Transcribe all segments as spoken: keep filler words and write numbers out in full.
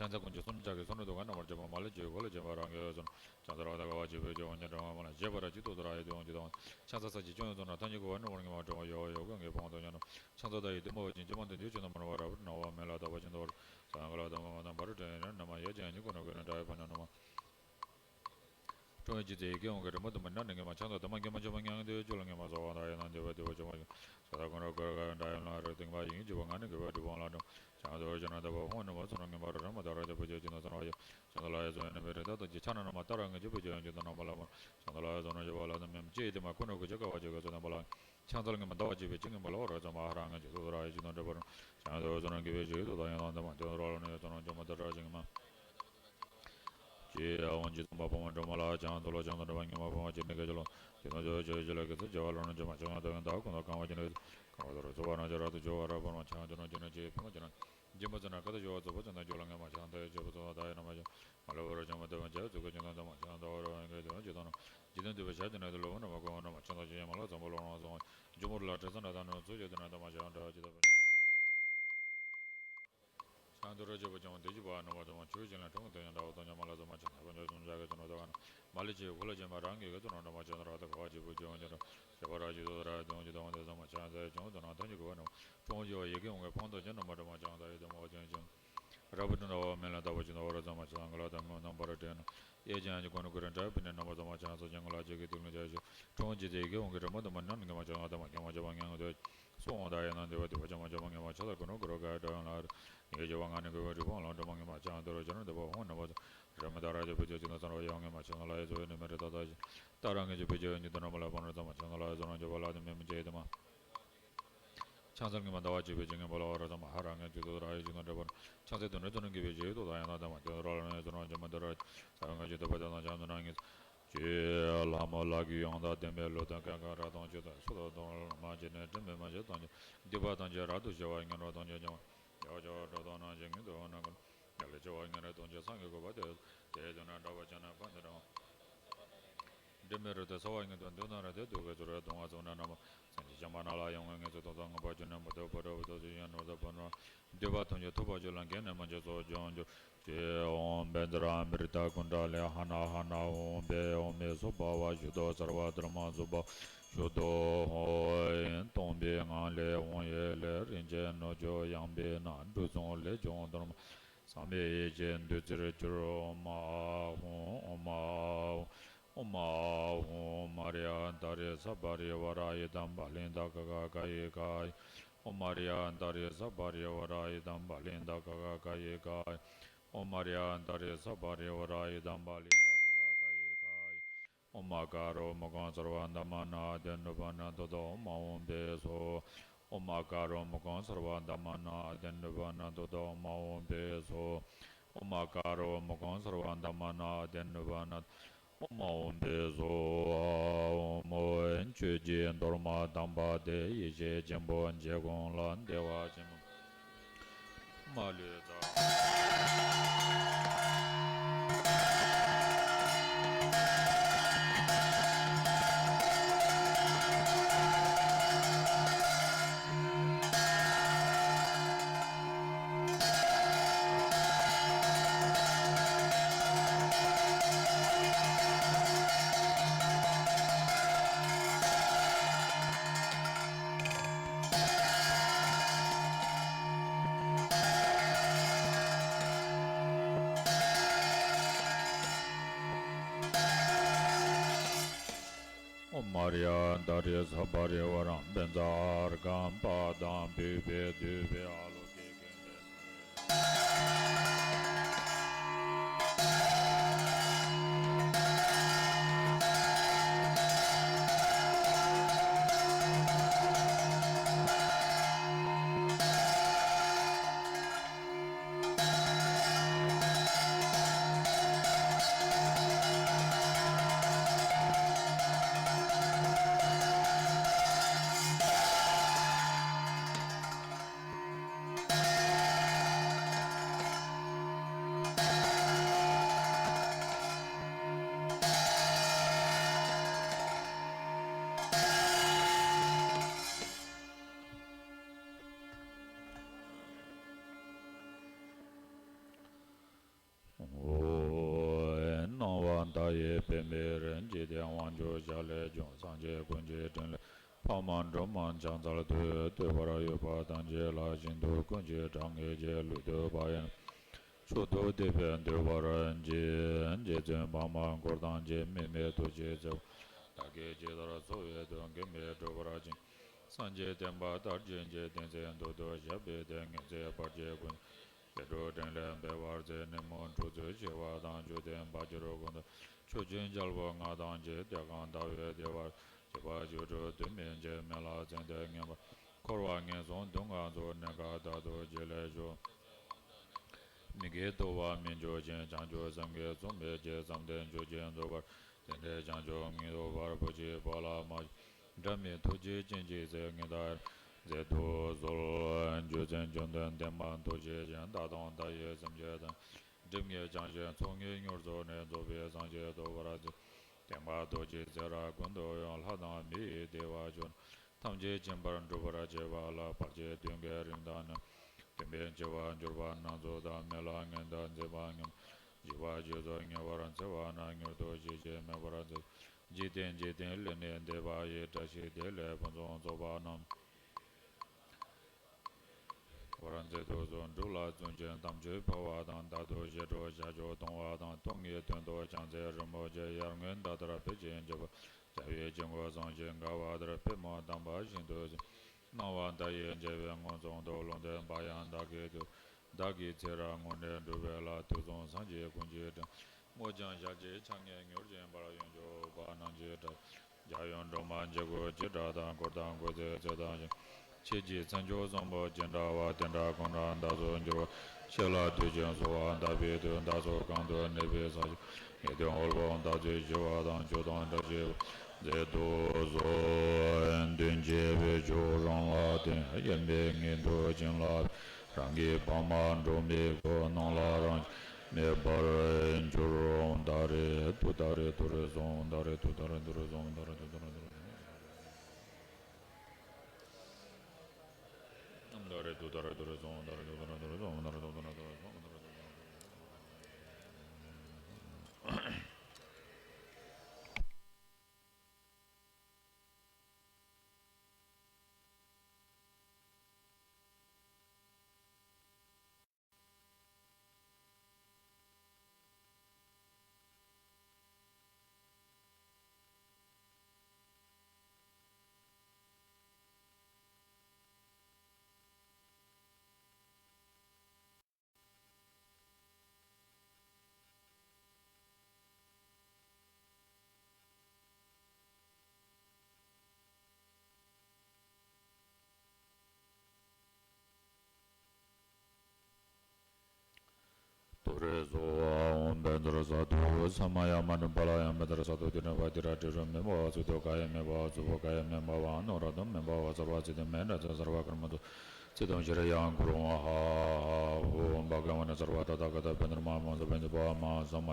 ཕྱག་འཚལ་ཀུན་གྱི་གསུང་རབ་ཀྱི་གསུང་རབ་ཏུ་ག་རྣམ་པར་བྱེད་པ་མ་ལུས་ཀྱི་འཁོར་ལོས་བྱེད་པ་རང་གི་འོད་ཟེར་ཕྱག་འཚལ་ལོ། ད་ག་བ་ཅི་བོད་ཀྱི་འོ་ཉི་འདྲ་བ་མ་ལ་ཞེས་པ་ར་ཅི་ཏོ་ཏོ་ར་ཡི་དུ་འོང་ཅི་དང་ཕྱག་འཚལ་ས་ཅི་སྐྱོང་ཡོད་ཚོགས་ན་ཐམས་ཅད་གོ་བ་རྣམ་པར་ངེས་པ་འགྲོ་བ་ཡོ་ཡོ་གང་གི་ཕོངས་དང་ཉམས་ཕྱག་འཚལ་ད་ཡི་དུ་མ་བ་ཅན་ཅི་མང་དུ་འདུས་ཆེ་ན་མ་ནོར་བ་རབ་ཏུ་ནོར་བ་མེད་ལ་དག་པ་ཅན་དུ་བར་ས་ག་ལ་དང་མ་དང་བར་དྲན་རྣམ་མ་ཡ་ཅན་ཉི་གོ་ན་གོ་ན་འདྲ་བའི་ཕ་ཉ་ནོ་མ། ཀྲུང་ཡོན་ཅི་ཙེ་ཡི་གེ་འོང་གི་རི་མོ་དུ་མ་ན་ནི་ངེས་མ་ཆང་དང་དུ་མ་གེ་མ་ཅི་མ་ཉང་དུ་ཅུ་ལ་ངེས་མ་སོ་བ་ད་ཡ་ན་འདི་བ་དུ་བ་ཅི་མ་ཡོང་ས་ད་ཀུན་ར་ཀུ་ར་ག་འདྲ་ཡོང་ལ་རི་སྟེང་པ་ཡིན་ཅི་བ་ང་ནི་གི་བ་དུ་བ་ལ་ནོ་ཆང་དུ་ཅི་ན་དུ་བ་ཧོང་ནི་མ་སོ་ན་ངེས་མ་རི་ར་མ་ད་ར་དུ་བ་ཅི་ཅི་ན་ས་ན་བ་ཡོ་ཆང་དུ་ལ་ཡ་སོ་ཡ་ནི་མི་རི་ད་དུ་ཅི་ཆ་ན་ན་མ་ད་ར་ངེས་ཅི་བ་ཅི་ཡོང་ཅི་དུ་ན་མ་ལ་མ་ཆང་དུ་ལ་ཡ་སོ་ན་ཅི་བ་ལ་ནི་མེ་ཅི་ཡི་དེ་མ་ཀུན་ར་ཀུ་ཅི་ཀ་བ་ཅི་ག་སོ་ན་མ་ལ་ཆང་དུ་ལ་ངེས་མ་ད་བ་ཅི་བ་ཅི་ངེས་མ་ལ་བ་ར་ཚ་མ་ཧ་ར་ངེས་ཅི་དུ་ར་ཡ་ཅི་དུ་འདྲ་བ་ར་ཆང་དུ་སོ་ན་གི་བ་ཅི་དུ་ད་ཡ་ན་དུ་མ་དུ་ར་ལ་ནི་ཡ་སོ་ན་ཅི་མ་ད་ར་ཅི་ངེས་མ། ཅེས་འོང་ཅི་ཙམ་པ་ཕོ་མོ་སྒྲོལ་མ་ལ་ཅང་ཚོ་ལོ་ཅང་ཚོ་འདྲ་བ་ཉི་མ་ཕོ་མོ་ཅི་ནི་སྐད་ཅོ་ལོ་ཅི་ནོ་ཅོ་ཅོ་ཅི་ལ་སྐད་ཚོ་ཅི་བ་ལོ་ནོ་ཅི་མ་ཅང་ང་དོ་ཡང་ད་ཁོ་ན་གང་བ་ཅི་ནི་གང་བ་དོ་རུ་ཚོ་བ་ན་ཅི་ར་དུ་ཅོ་བ་ར་པ་མ་ཅང་ཅི་ནོ་ཅི་ནི་ཅི་ཕི་མ་ཅི་ན་ཇི་མ་ཅི་ན་ཀ་ད་ཅོ་བ་ཚོ་བ་ཅི་ན་ཅོ་ལ་ངེ་མ་ཅང་དེ་ཅོ་བ་ཚོ་ད་ཡ་ན་མ་ཅང་མ་ལ་བ་ར་ཅང་མ་དོ་བ་ཅང་ཚོ་ཀ་ཅི་ན་ད་མ་ཅང་དོ་བ་ར་ངེ་དོ་ཅི་དོ་ནོ་ཅི་དོ་དུ་བ་ཤ་ཅི་ན་དུ་ལོ་བ་ན་མ་གོ་བ་ན་མ་ཅང་ད་ཅི་ཡ་མ་ལ་ཙམ་པ་ལོ་ན་ཙམ་ཇུ་མོ་ར་ལ་ཏྲེ་ས་ན་ད་ནོ་ཚོ་ཅི་དོ་ན་ད་མ་ཅང་ད་ཅི་དོ་བ། ཤང་དུ་རོ་བྱེད་པ་ཀྱང་དེ་བཞི་པ་རྣམ་པ་ཚང་མ་ཆོས་ཅན་ལ་ཁྲིམས་ཀྱི་དོན་ཡང་འདྲ་བ་དང་ཉམས་ལ་ཚང་མ་ཆགས་ན་དཀོན་མཆོག་གསུམ་བྱ་དགའི་ཚོགས་རྣམས་དག་ན་མ་ལུས་ཀྱི་འཁོར་ལོ་ཅན་མ་རང་གི་གི་ཚོགས་རྣམས་འདྲ་མ་ཆགས་ན་ར་དག་ག་བ་བྱེད་པོ་ཀྱང་ཀྱང་ར་བྱེད་པ་ར་བྱེད་དོ་ར་དོན་གྱི་དོན་དེ་ཚང་མ་ཆགས་ཚེ་ཀྱང་དོན་ན་ཐམས་ཅད་གོ་བ་རྣམས་ཀྲུང་བྱེད་པ་ཡི་གེ་འོང་གི་ཕོང་དང་ཅན་རྣམ་པ་འདྲ་མ་ཆགས་ད་ཡི་དོན་མ་བ་ཅན་ཀྱང་རབ་ཏུ་འདྲ་བ་མེད་ལ་དག་པ་ཅན་དུ་བ་ར་ཚང་མ་ཆགས་ན་ག་ལ་དང་མོ་རྣམ་པར་དྲན་ན་ཡེ་ཅན་གྱི་གོ་ནུ་ཀུ་ར་འདྲ་བི་ནི་རྣམ་པ་ཚང་མ་ཆགས་ཚོ་ཅན་ག་ལ་ཅིག་གི་དུག་ནི་ཅ་ཞུ་ཀྲུང་བྱེད་ཚེ་ཡི་གེ་འོང་གི་རི་མོ་དུ་མ་ནམ་ནི་མ་ཆགས་ང་དང་མ་ཀྱང་མ་ཆགས་པ་ངན་ང་དོ། སོང་འོང་ད་ཡ་ན་འདི་བ་འདི་བ་ཅང་མ་ཅང་མ་ངེས་མ་ཆ་ལ་ཀུན་ནོ་ཀུ་རོ་ག་འགྲོ་ཡང་ལ་ཉེ་གི་བ་ང་ནི་གུ་བ་རི་བོང་ལ་འགྲོ་མ་ངེས་མ་ཅང་འདི་རོ་ཅང་འདི་བ་ཧོང་ནི་བ་ར་མི་ད་ར་དེ་བུ་ཅོ་ཅི་ན་ཚང་རོ་ཡང་ངེས་མ་ཆ་ང་ལ་ཡ་ཚོ་ནི་མི་རི་ད་ད་ཞི་ད་ར་ངེས་ཅི་བུ་ཅོ་ཡང་ཉི་ད་ན་མ་ལ་བང་ར་ཚང་མ་ཆ་ང་ལ་ཡ་ཚོ་ན་འགྱོ་བ་ལ་དེ་མེ་མི་ཅེ་དེ་མ་ཆང་ཚང་ངེས་མ་ད་བ་ཅི་བུ་ཅི་ངེས་བ་ལ་བ་ར་ཚང་མ་ཧ་ར་ངེས་ཅི་དོ་ད་ར་ཡ་ཅི་ན་འདྲ་བ་ཆང་ཚེ་དུ་ནི་དུ་ནི་གི་བུ་ཅི་དོ་ད་ཡ་ན་ད་མ་དེ་ར་ལ་ནི་ཚོ་ན་འགྱོ་མ་ད་ར་ས་ང་ཅི་དོ་བ་ད་ན་ཅང་ན་ངེས། ཀྱེ་ལྷ་མོ་ལག་གི་ཡང་དག་ལྡན་པའི་ལུས་དང་ཀྱང་ཀྱང་ར་དང་ཅི་དང་སུ་དང་དང་མ་ཅི་ནས་དྲི་མེད་མ་ཅི་དང་ཅི་འདུས་པ་དང་ཅི་རབ་ཏུ་ཕྱེ་བ་ཉོན་རང་དང་ཅི་ཉོན་ཡག་ཅི་བ་འགྲོ་དང་ན་ཅི་ངན་དུ་ན་ཀུན་ཡག་ལས་ཆེ་བ་ཉོན་རེ་དང་ཅི་སངས་རྒྱས་གོ་བ་དེ་དེ་དུ་ན་འདྲ་བ་ཅན་ན་ཕ་ནི་རང་དྲི་མེད་རེ་དེ་ས་བ་ཉན་དུ་འདུ་ན་རེ་དེ་དུ་གེ་ཚུ་རེ་དུང་བ་ཚུ་ན་ན་མ་སངས་རྒྱས་བྱམས་པ་ན་ལ་ཡོང་བའི་ངེས་སུ་དོ་དང་ངོ་བ་ཅི་ནས་མ་དོ་བ་ར་བ་དོ་ཅི་ཡང་ནོར་དང་བ་ན་འདུས་པ་ཐམས་ཅད་ཐུབ་པ་ཅི་ལ་འགལ་ནས་མ་ཅི་སོགས་འབྱུང་འགྱུར། ཅེས་ཨོཾ་བཛྲ་མི་ཏྲ་ཀུན་ཏྲ་ལེ་ཧ་ན་ཧ་ན་ཧཱུྃ་ཕཊ། ཨོཾ་མེ་སྭ་བྷཱ་ཝ་ཤུདྡྷ་སརྦ་དྷརྨ་སྭ་བྷཱ་ཤུདྡྷོ་ཧོ། སྟོང་པའི་ངང་ལས་དབང་ཡེ་ལས་རིན་ཆེན་སྣོད་བཅུད་ཡངས་པའི་ནང་འབྲུ་ཚོགས་ལས་བྱུང་གཏོར་མ་བསམ་པའི་ཡེ་ཤེས་བདུད་རྩིར་གྱུར། ཨོཾ་ཨཱཿཧཱུྃ་ཨོཾ་ཨཱཿཧཱུྃ་ཨོཾ་ཨཱཿཧཱུྃ། མ་རྱ་ད་རེ་ས་བ་རི་ཝ་ར་ཡི་དམ་བ་ལི་ད་ག་ག་ག་ཡི་ག་ཡི། ཨོཾ་མ་རྱ་ད་རེ་ས་བ་རི་ཝ་ར་ཡི་དམ་བ་ལི་ད་ག་ག་ག་ཡི་ག་ཡི། ཨོཾ་མ་རྱ་ད་རེ་ས་བ་རི་ཝ་ར་ཡི་དམ་བ་ལི་ད་ག་ག་ག་ཡི་ག་ཡི། ཨོཾ་མ་ཀ་རོ་མུ་ཁཾ་སརྦ་དྷརྨ་ནཱ་ཏེ་ནུ་པ་ཎ་ཏོ་ཏོ་ཨོཾ་ཨཱཿཧཱུྃ་ཕཊ་སྭཱ་ཧཱ། ཨོཾ་མ་ཀ་རོ་མུ་ཁཾ་སརྦ་དྷརྨ་ནཱ་ཏེ་ནུ་པ་ཎ་ཏོ་ཏོ་ཨོཾ་ཨཱཿཧཱུྃ་ཕཊ་སྭཱ་ཧཱ། ཨོཾ་མ་ཀ་རོ་མུ་ཁཾ་སརྦ་དྷརྨ་ནཱ་ཏེ་ནུ་པ་ཎ་ཨོཾ་ཨཱཿཧཱུྃ་ཕཊ་སྭཱ་ཧཱ། ཨོཾ་ཆོས་ཀྱི་གཏོར་མ་དམ་པ་དེ་ཡེ་ཤེས་ཆེན་པོ་འབྱེད་དགོངས་ལ་བདེ་བ་ཆེན་པོ་མ་ལུས་ཨོཾ་མ་རྱ་ད་རེ་ས་བ་རི་ཝ་ར་བཛྲ་ཨརྒྷཾ་པཱ་དཾ་བིག་ཕཊ་བདུད་བྷེ་ཨ་ལོ་ཀེ་ཀེ་ ཡི་པདྨའི་རིགས། འཇིག་རྟེན་དབང་ཕྱུག་ཞལ་ལས་བྱུང་། སངས་རྒྱས་ཀུན་གྱི་དྲིན་ལས། འཕགས་མ་སྒྲོལ་མ་ཕྱག་འཚལ་བསྟོད། བསྟོད་པར་འོས་པ་ཐམས་ཅད་ལ། ཤིན་ཏུ་ཀུན་གྱི་གྲངས་ངེས་ཀྱི། ལུས་བཏུད་པ་ཡིས་མཆོག་ཏུ་བསྟོད་པས་འདུད་པར་བགྱི། རྗེ་བཙུན་འཕགས་མ་འཁོར་དང་བཅས། དམིགས་མེད་ཐུགས་རྗེས་བརྩེ་བ། བདག་གིས་ཇི་ལྟར་གསོལ་བའི་དོན། གེགས་མེད་འགྲུབ་པར་བྱིན། སངས་རྒྱས་བསྟན་པ་དར་ཞིང་རྒྱས། བསྟན་འཛིན་མདོ་སྡེ་ཞབས་པད་བརྟན། ངེས་ཚེ་བར་ཆད་ཀུན། བྱད་འགྲོ་འཕྲིན་ལས་འཕེལ་བར་མཛད། ཉོན་མོངས་དྲུག་རྩོད་ཞི་བ་དང་། ཆོས་ལྡན་བར་གྱུར་ཀུན་ཏུ། ཆོས་ཀྱི་རྒྱལ་པོ་ང་དང་མཇལ། དེ་ཀུན་ཟླ་བའི་ལྟེ་བར། བཞད་པ་བཅུ་དྲུག་དུས་མིན་འཆི། མེ་ལྷ་ཚངས་ཐིག་ངེས་པར། འཁོར་བ་ངན་སོང་སྡུག་བསྔལ་ཚོགས། གནས་འགག་ད་དུང་ཇི་སླད་བཞུགས། མི་དགེ་བདོག་པ་མི་འགྱུར་ཞིང་། བྱང་ཆུབ་སེམས་ཀྱིས་བཟུང་བའི་ཕྱིར། བསམ་དོན་ཆོས་ཀྱི་འགྲུབ་པར། དེ་འདྲའི་བྱང་ཆུབ་ངེས་རྟོགས་པར། བུ་གཅིག་བོད་ལ་མ་བྱོན། སྒྲ་མེད་ཐུགས་རྗེའི་སྤྱན་གྱིས་གཟིགས། ངེས་དགའ་མཛད་དུ་གསོལ། རྗེ་བཙུན་བཅོམ་ལྡན་འདས་མ་ཐུགས་རྗེ་ཅན། བདག་དང་མཐའ་ཡས་སེམས་ཅན་ཐམས་ཅད། སྒྲིབ་གཉིས་བྱང་ཞིང་ཚོགས་གཉིས་མྱུར་རྫོགས་ནས། རྫོགས་པའི་སངས་རྒྱས་ཐོབ་པར་འཚལ། དེང་བདག་རྡོ་རྗེ་ཚེ་རབས་ཀུན་ཏུ་ཡང་། ལྷ་དང་མི་ཡི་བདེ་བ་ཅན། ཐམས་ཅད་མཁྱེན་པར་འགྲུབ་པར་བྱེད་པ་ལ། བར་ཆད་གདོན་བགེགས་རིམས་དང་ནད། ཀུན་ནས་འཆི་བར་གྱུར་པ་སྣ་ཚོགས་དང་། མི་ལ་ངན་དང་མཛེས་པ་ངན། འཇིགས་པ་བཅུ་ཚོགས་ཉེ་བར་འཚེ་བ་ན། མྱུར་དུ་ཞི་ཞིང་མེད་པར་མཛོད། འཇིག་རྟེན་འཇིག་རྟེན་ལས་ནི་འདས་པ་ཡི། བཀྲ་ཤིས་བདེ་ལེགས་ཕུན་སུམ་ཚོགས་པ་རྣམས། བར་མཛད་དུ་གསོལ། སྒྲུབ་ལ་བརྩོན་ཅིང་དམ་ཆོས་འཕེལ་བ་དང་། བདག་ཏུ་ཞི་ཁྲོ་བྱ་སྤྱོད་གཏོང་བ་དང་། སྟོང་ཉིད་དོན་རྟོགས་བྱང་སེམས་རིན་པོ་ཆེ། ཡར་ངོའི་ཟླ་ལྟར་འཕེལ་ཞིང་རྒྱས་པ། བྱ་བའི་སྤྱི་དངོས་བཟང་ཞིང་དགའ་བ་དེར། པདྨོ་དམ་པ་ཤིན་ཏུ་གསལ། སྣང་བ་མཐའ་ཡས་མཇལ་བའི་མངོན་སུམ་དུ། ལུང་བསྟན་པ་ཡང་བདག་གིས་ཐོས། བདག་གིས་ཚེ་རབས་སྔོན་ནས་བསྒྲུབས་པའི་ལྷ། དུས་གསུམ་སངས་རྒྱས་ཀུན་གྱི་དྲིན། བསྔོ་ཞིང་ཞལ་གྱི་ཕྱག་བརྙན་མྱུར་འབྱིན་པར། ཡོན་མཆོད་པ་རྣམས་ཀྱི་གྲངས། འཇམ་དབྱངས་སྒྲོལ་མ་མཉེས་སྐུ་བྱེ་བྲག་དང་། འཁོར་དང་འཁོར་ཚེ་ཚེ་དང་ཞིང་། ཆོས་ཀྱི་མཚན་མཆོག་བཟང་པོ་ཇི་འདྲ་བ། དེ་འདྲ་ཁོང་ཁྲོ་འདག་སོགས་འགྱུར་བ། ཆོས་ལ་འདུད་ཅིང་གསོལ་བ་འདེབས་པའི་དུས། བདག་སོགས་གང་དུ་གནས་པའི་ས་གཞི། ངེས་དོན་དབུལ་ཕོངས་འདག་ཚོགས་ཞི་བ་དང་། མཆོག་དང་བཀྲ་ཤིས་པ་མཛད་དུ་གསོལ། མདུན་བསྐྱེད་པའི་མཆོག་རང་ལ་བརྟེན། དབྱེར་མེད་ངེས་འདུན་བྱིན་རླབས། རང་གི་པདྨ་འབྲུ་མའི་སྐུ། སྣང་ལ་རང་བཞིན་མེད་པར་གྱུར། ཏུ་ཏཱ་རེ་ཏུ་རེ་སྭཱ་ཧཱ། ཏུ་ཏཱ་རེ་ཏུ་རེ་སྭཱ་ཧཱ། ཏུ་ཏཱ་རེ་ཏུ་རེ་སྭཱ་ཧཱ། ཏུ་རེ་སྭཱ་ཧཱ། ཨོཾ་བཛྲ་ས་ཏྭ། ས་མ་ཡ་མ་ཎི་བ་ལ་ཡ། བཛྲ་ས་ཏྭ། ཏི་རེ་བ་ཏི་ར་ཏི་རུ། མེ་མ་བ་ཙུ་ཏོ། ཀ་ཡེ་མེ་བ་ཙུ་བོ། ཀ་ཡེ་མེ་མ་བ་ནོ་ར་ཏོ། མེ་མ་བ་སརྦ་ཚི་ཏེ། མེ་ན་ཙ་སརྦ་ཀརྨ་ཏུ། ཚེ་དང་ཤྲཱི་ཡང་གུ་རུ་ཧ་ཧ་ཧོ། བྷ་ག་ཝ་ན་སརྦ་ཏ་ཐཱ་ག་ཏ་བེ་དྷརྨ་མ་ས་བེ་ནི་བྷ་མ་ས་མ་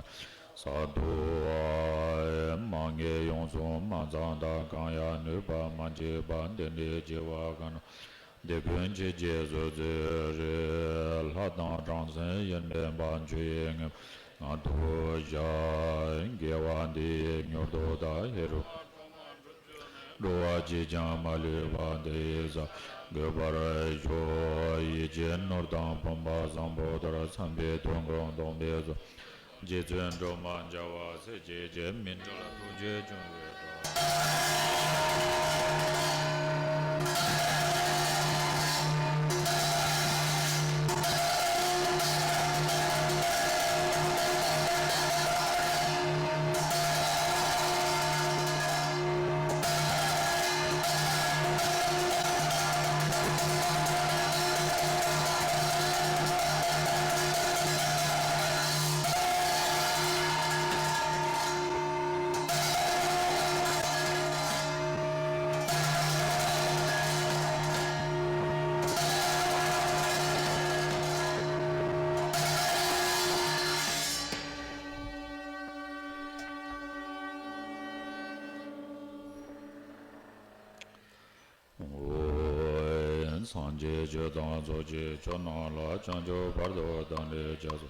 ས་ཏྭ། མ་ངེས་ཡོངས་སུ་མ་ཚངས་དང་། གང་ཡང་ནུས་པ་མ་མཆིས་པ། འདི་ནི་ཆེ་བ་གང་ན། འདི་ཀུན་ཁྱེད་ཀྱིས་སུ་བརྩི་རེ། ལྷ་དང་བྲམ་ཟེ་དབྱེར་མེད་པ། ཆོས་དབྱིངས་ངང་དུ་བཞག་དགེ་བ་འདི་ཡིས་མྱུར་དུ་བདག་ཧེ་རུ། འགྲོ་བ་གཅིག་ཀྱང་མ་ལུས་པ། དེ་ཡི་ས་འགོད་པར་ཤོག་ཡིད་ཀྱི་ནོར་དང་ཕོངས་པ་བཟང་པོ་ལྟར། འཚམས་པའི་དོན་ཀུན་སྟོང་པའི་ཚུལ། རྗེ་བཙུན་སྒྲོལ་མ་མཇལ་བ་སྲིད་ཞིའི་ཆོས། མི་འབྲལ་ཐུགས་རྗེ་བྱུང་བའི་བདག། སངས་རྒྱས་ཆོས་དང་ཚོགས་ཀྱི་མཆོག་རྣམས་ལ། བྱང་ཆུབ་བར་དུ་བདག་འདྲའི་སྐྱབས་སུ།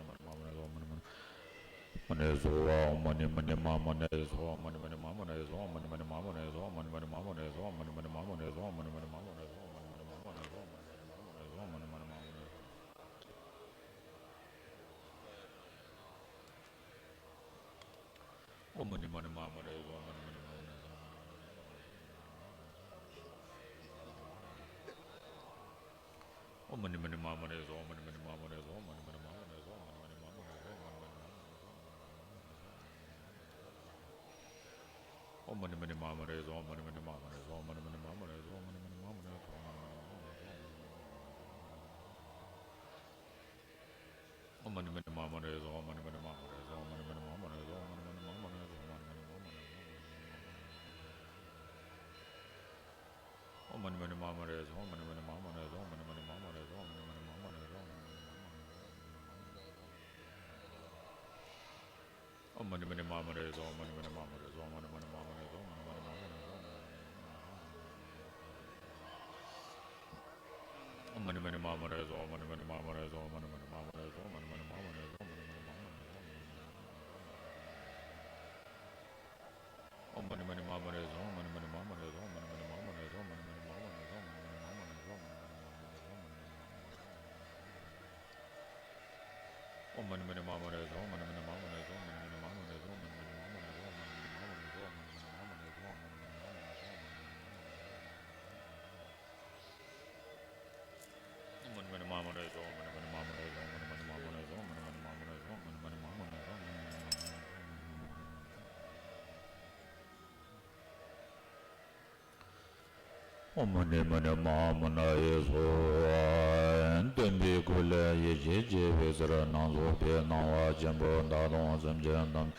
ཨོཾ་མ་ཎི་མ་ཎི་མ་ཧཱ་མ་ཎ་ཡེ་སྭཱ་ཧཱ། སྟོན་པའི་སྐུ་ལས་ཡེ་ཤེས་སྐྱེས་པའི་ཚེ་སྣ་ཚོགས་པའི་སྣང་བ་ཆེན་པོ་མདའ་དང་སེམས་ཅན་ཐམས་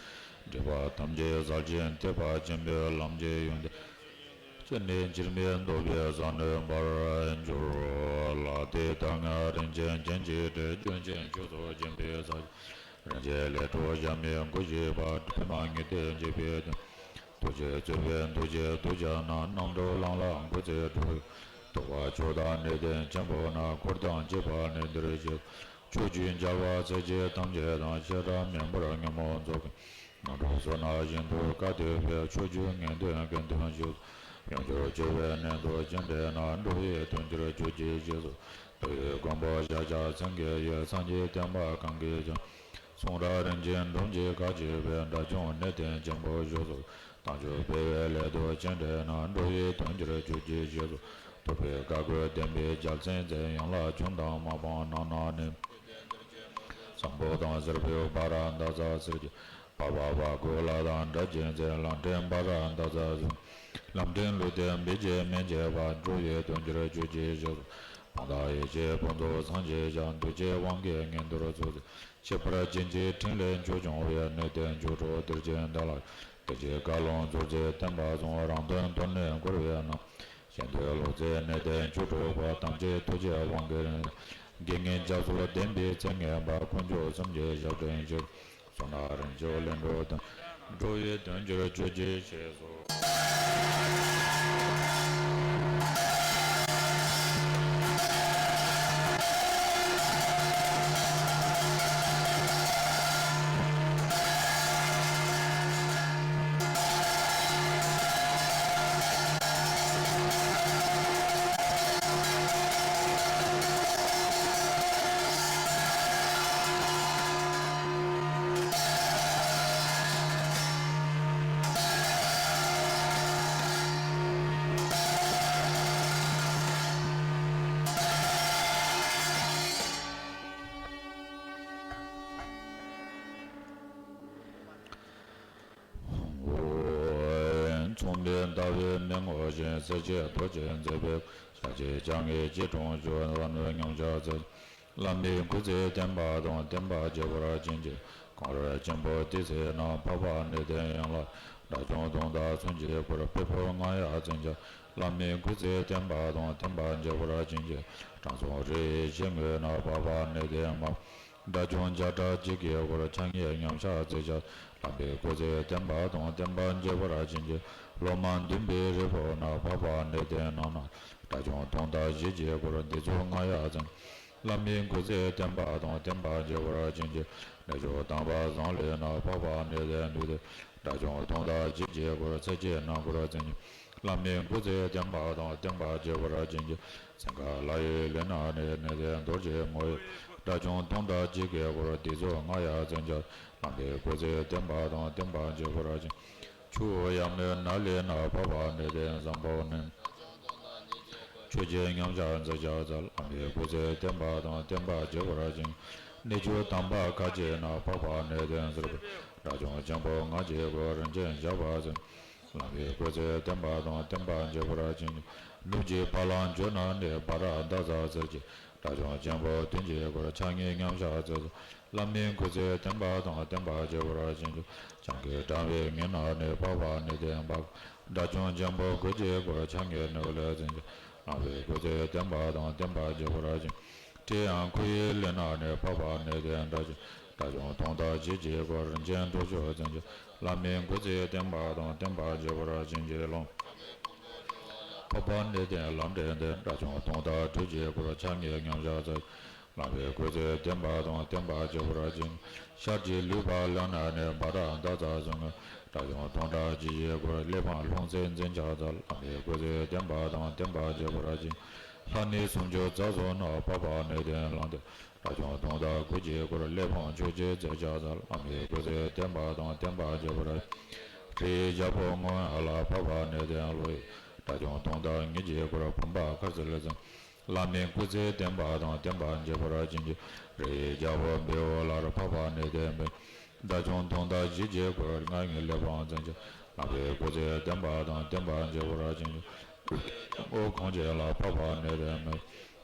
ཅད་སྒྲིབ་པ་ཐམས་ཅད་སེལ་ཞིང་ཐེག་པ་ཆེན་པོའི་ལམ་གྱི་ཡོན་ཏན་ཅི་ནས་ཅིར་མི་ལྡོག་པའི་ས་ནས་འབར་འགྱུར་ལ། དེ་ལྟར་ང་རིན་ཆེན་རྒྱན་གྱིས་སྤྲས་ཀྱང་ཆོས་སུ་ཞེན་པའི་ས་རིན་ཆེན་ལས་འཕྲོ་ཞྭ་མོའི་མགོ་བཞི་པ་པདྨ་ཉི་ཟླས་འཁྱུད་པའི་སྟེང་ ཐུགས་རྗེས་གཙོས་པའི་ཐུགས་རྗེ་ཐུགས་རྒྱལ་རྣམས། རྣམ་གྲོལ་ལམ་ལ་འགོད་ཚེ་འགྲོ་བའི། ཐུབ་པ་མཆོག་དང་འདྲེས་ཏེ་ཆེན་པོ་རྣམས། འཁོར་དང་བཅས་པ་ནི་འདིར་གཤེགས། ཕྱོགས་བཅུའི་རྒྱལ་བ་སྲས་བཅས་ཐམས་ཅད་དང་། བྱེ་བྲག་མེད་པར་ཉོན་མོངས་རྫོགས་པའི། རྣམ་གྲོལ་ཚོགས་རྣམས་ཤིན་ཏུ་དཀའ་སྡུག་པའི། ཕྱོགས་བཅུའི་ངན་འདོད་ཀུན་ཐུལ་ཞིང་། ཡོངས་གྱུར་སྤྱོད་པའི་གནས་ཐོབ་ཅིང་འདྲེས་ན། འགྲོ་བའི་དོན་ཕྱིར་གྱུར་ཅིག་ཞེས་སོགས། བསྟོད་པའི་མགོན་པོ་ཞལ་ཕྱག་མཚན་བརྒྱད་ཀྱིས། སངས་རྒྱས་བསྟན་པ་གང་གིས་ཀྱང་། གསུང་རབ་རིན་ཆེན་འབུམ་གྱིས་ཁ་ཕྱེ་བའི། དགྲ་བཅོམ་གནས་བརྟན་ཆེན་པོའི་ཞབས་སུ། དལ་འབྱོར་སྤེལ་བའི་ལས་ཐོབ་ཅིང་འདྲེས་ན། འགྲོ་བའི་དོན་ཕྱིར་གྱུར་ཅིག་ཞེས་སོགས། ཐུབ་པའི་བཀའ་བཀོད་བདེན་པའི་རྒྱལ་མཚན་མཛད། ཡན་ལག་འབྱུང་ལྡན་མ་སྤངས་རྣམ་སྣང་ནས། བཟང་པོ་དང་གསེར་ཕུད་འབར་འདབ་བསིལ་གྱི། འཕགས་པ་འཕགས་སྐོར་ལྷ་དང་སྒྲ་གཅན་འཛིན། ལམ་འདྲེན་འབར་འདབ་བསིལ། ལམ་འདྲེན་ལུས་རྟེན་འབིགས་བྱེད་སྨན་བཅས་པ། འགྲོ་བའི་དོན་ཕྱིར་གྱུར་ཅིག་ཞེས་སོགས། ཕན་དང་ཡེ་ཤེས་ཕུན་ཚོགས་བསམ་གྱིས་བཞག་འདུ་བྱེད་དབང་གིས་ངན་འགྲོར་ཚུད། ཁྱད་པར་ཅན་གྱི་ཕྲིན་ལས་མཆོག་སྐྱོང་བའི། གནས་བརྟན་མཆོག་གྲུབ་གཏེར་ཆེན་འདི་ལ། གཏེར་ཆེན་བཀའ་ལུང་རྫོགས་ཚིག་བསྟན་པ་གསུམ། རང་དོན་དུ་ནི་བསྐོར་བའི་རྣམ། གཞན་དོན་ལུགས་རྫས་གནས་བརྟན་མཆོག་གྲུབ་པ། དམ་ཅན་ཐུགས་རྗེའི་དབང་གིས་རིང་། དགེ་བསྙེན་རྒྱ་མཚོ་ལྡན་པའི་ཚེ་ངན་པ། དཀོན་མཆོག་གསུམ་གྱི་ཞབས་འབྲིང་ཕྱིར། གསུང་རབ་རིན་ཆེན་ལྷུན་གྲུབ་དང་། འགྲོ་བའི་དོན་ཕྱིར་གྱུར་ཅིག་ཞེས་སོ། མཚུངས་མེད་ཟླ་བའི་མེ་ངོ་བཞིན། གསལ་བྱེད་རྡོ་རྗེས་མཛེས་པའི། ཞལ་གཅིག་ཕྱག་གཉིས་སྐྱིལ་ཀྲུང་བཞུགས། བླ་མའི་ཉམས་ཆག་མཛད། བླ་མའི་སྐུ་ཚེ་བརྟན་པ་དང་། བསྟན་པ་རྒྱས་པར་བྱིན་གྱིས། གངས་རི་ཆེན་པོ་ཏི་སེ་ན། འཕགས་པ་གནས་བརྟན་ཡན་ལག་དགྲ་བཅོམ་དུང་ཟླ་མཚོན་གྱི་གུར། དཔལ་ཕུག་རྔ་ཡབ་བཙན་སྐྱོགས། བླ་མའི་སྐུ་ཚེ་བརྟན་པ་དང་། བསྟན་པ་རྒྱས་པར་བྱིན་གྱིས། དྲང་སྲོང་རི་ཡི་ཕྱེད་ངོས་ན། འཕགས་པ་གནས་བརྟན་མ། དགྲ་བཅོམ་བརྒྱ་ཕྲག་གཅིག་གི་གུར། ཕྱག་གཉིས་ཉམས་ཆག་མཛད་ཅིང་། བླ་མའི་སྐུ་ཚེ་བརྟན་པ་དང་། བསྟན་པ་རྒྱས་པར་བྱིན་གྱིས། ལོ་མ་བདུན་པའི་རི་བོ་ན། འཕགས་པ་གནས་བརྟན་རྣམ་སྣང་། དགྲ་བཅོམ་དུང་ཟླ་བཞི་བརྒྱའི་གུར། སྡེ་བཙུན་རྔ་ཡབ་བཙན། བླ་མའི་སྐུ་ཚེ་བརྟན་པ་དང་། བསྟན་པ་རྒྱས་པར་བྱིན་གྱིས། གནས་མཆོག་དམ་པ་ཟངས་ལུས་ན། འཕགས་པ་གནས་བརྟན་འདུས་སྡེ། དགྲ་བཅོམ་དུང་ཟླ་བཞི་བརྒྱའི་གུར། ཚེ་གཅིག་ནམ་མཁར་བཙན་སྐྱོགས། བླ་མའི་སྐུ་ཚེ་བརྟན་པ་དང་། བསྟན་པ་རྒྱས་པར་བྱིན་གྱིས། ཚན་ཁ་ལ་ཡི་ལི་ན་ནས། གནས་བརྟན་རྡོ་རྗེ་མོ་ཡི། དགྲ་བཅོམ་དུང་ཟླ་བཞི་བརྒྱའི་གུར། སྡེ་བཙུན་རྔ་ཡབ་བཙན་སྐྱོགས། བླ་མའི་སྐུ་ཚེ་བརྟན་པ་དང་། བསྟན་པ་རྒྱས་པར་བྱིན། ཆུ་བོ་ཡབ་མེས་ན་ལི་ན། འཕགས་པ་གནས་བརྟན་ཟམ་པོ་ནས། ཆོས་རྗེ་ཉམས་ཆག་མཛད་ཕྱག་འཚལ། བླ་མའི་སྐུ་ཚེ་བརྟན་པ་དང་། བསྟན་པ་རྒྱས་པར་བྱིན། གནས་མཆོག་དམ་པ་ཁ་ཆེ་ན། འཕགས་པ་གནས་བརྟན་གསེར་ཕུད། དགྲ་བཅོམ་ཆེན་པོ་ལྔ་བརྒྱའི་གུར། རིན་ཆེན་ཞགས་པ་བཙན། བླ་མའི་སྐུ་ཚེ་བརྟན་པ་དང་། བསྟན་པ་རྒྱས་པར་བྱིན། ནུབ་ཀྱི་བ་ལང་ཇོ་ན་ནས། འབར་འདབ་བསིལ་གསེར་གྱི། དགྲ་བཅོམ་ཆེན་པོ་བདུན་བརྒྱའི་གུར། ཕྱག་གཉིས་ཉམས་ཆག་མཛད། བླ་མའི་སྐུ་ཚེ་བརྟན་པ་དང་། བསྟན་པ་རྒྱས་པར་བྱིན་གྱིས། བྱང་གི་གྲང་བའི་ངོས་ན་ནས། འཕགས་པ་གནས་བརྟན་འབར། དགྲ་བཅོམ་ཆེན་པོ་དགུ་བརྒྱའི་གུར། ཕྱག་གཉིས་ནུབ་ལས་བཙན་སྐྱོགས། བླ་མའི་སྐུ་ཚེ་བརྟན་པ་དང་། བསྟན་པ་རྒྱས་པར་བྱིན། ཁྲི་ཡང་ཁུ་ཡི་ལི་ན་ནས། འཕགས་པ་གནས་བརྟན་དགྲ་བཅོམ། དགྲ་བཅོམ་དུང་ཟླ་བཞི་བརྒྱའི་གུར། རིན་ཆེན་ཐོར་ཅོག་བཙན་སྐྱོགས། བླ་མའི་སྐུ་ཚེ་བརྟན་པ་དང་། བསྟན་པ་རྒྱས་པར་བྱིན་གྱིས་རློབས། འཕགས་པ་གནས་བརྟན་ལམ་འདྲེན་ཏེ། དགྲ་བཅོམ་དུང་ཟླ་དྲུག་བརྒྱའི་གུར། ཕྱག་གཉིས་ཉམས་ཆག་མཛད། བླ་མའི་སྐུ་ཚེ་བརྟན་པ་དང་། བསྟན་པ་རྒྱས་པར་བྱིན། ཤར་གྱི་ལུས་འཕགས་ལི་ན་ནས། འབར་འདབ་བསིལ་གསུང་ངུ། དགྲ་བཅོམ་དུང་ཟླ་བཞི་བརྒྱའི་གུར། གླེགས་བམ་ལྷུང་བཟེད་འཛིན་ཕྱག་འཚལ། བླ་མའི་སྐུ་ཚེ་བརྟན་པ་དང་། བསྟན་པ་རྒྱས་པར་བྱིན། ལྷ་ནི་སུམ་ཅུ་རྩ་གསུམ་ན། འཕགས་པ་གནས་བརྟན་ལམ་འདྲེན། དགྲ་བཅོམ་དུང་ཟླ་དགུ་བརྒྱའི་གུར། གླེགས་བམ་ཆོས་ཀྱི་རྫས་ཕྱག་འཚལ། བླ་མའི་སྐུ་ཚེ་བརྟན་པ་དང་། བསྟན་པ་རྒྱས་པར། རིའི་རྒྱལ་པོ་རྔོན་ཨ་ལ། འཕགས་པ་གནས་བརྟན་ཀླུ་ཡི། དགྲ་བཅོམ་དུང་ཟླ་ཉིས་བརྒྱའི་གུར། བུམ་པ་མཁར་བརྩིགས་བཙན། བླ་མའི་སྐུ་ཚེ་བརྟན་པ་དང་། བསྟན་པ་རྒྱས་པར་བྱིན་གྱིས། རིའི་རྒྱལ་པོ་བེའུ་ལར། འཕགས་པ་གནས་བརྟན་པའི། དགྲ་བཅོམ་དུང་ཟླ་བཞི་བརྒྱའི་གུར། ལྔ་ཡི་གླེགས་བམ་འཛིན་ཕྱག། བླ་མའི་སྐུ་ཚེ་བརྟན་པ་དང་། བསྟན་པ་རྒྱས་པར་བྱིན་གྱིས། ཨོ་གངས་ཅན་ལ། འཕགས་པ་གནས་བརྟན་མའི།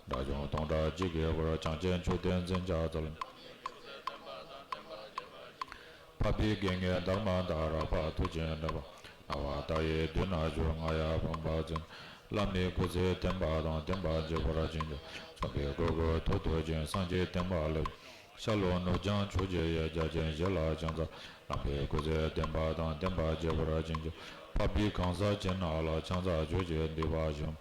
དགྲ་བཅོམ་དུང་ཟླ་བཞི་བརྒྱའི་གུར། བྱང་ཆེན་མཆོད་རྟེན་འཛིན་ཕྱག་འཚལ། འཕགས་པའི་དགེ་བསྙེན་དྷརྨ་ཏཱ་ར། འཕགས་མཐུ་ཆེན་འགྲེལ་པ། སྣང་བ་མཐའ་ཡས་མདུན་ན་བཞུགས། རྔ་ཡབ་བུམ་པ་བཙན། བླ་མའི་སྐུ་ཚེ་བརྟན་པ་དང་། བསྟན་པ་རྒྱས་པར་བྱིན་གྱིས། མཚུངས་པའི་སྐུ་གོས་ཐུགས་རྡོ་རྗེ། སངས་རྒྱས་བསྟན་པ་ལེགས། ཤར་ལྷོ་ནུབ་བྱང་ཕྱོགས་བཅུ་ཡི། རྒྱ་ཆེན་བཞི་ལ་ཕྱག་འཚལ། བླ་མའི་སྐུ་ཚེ་བརྟན་པ་དང་། བསྟན་པ་རྒྱས་པར་བྱིན་གྱིས། འཕགས་པའི་གང་ཟག་ཅི་རྣམས་ལ། ཕྱག་འཚལ་མཆོད་ཅིང་བསྟོད་པར་ཤོག།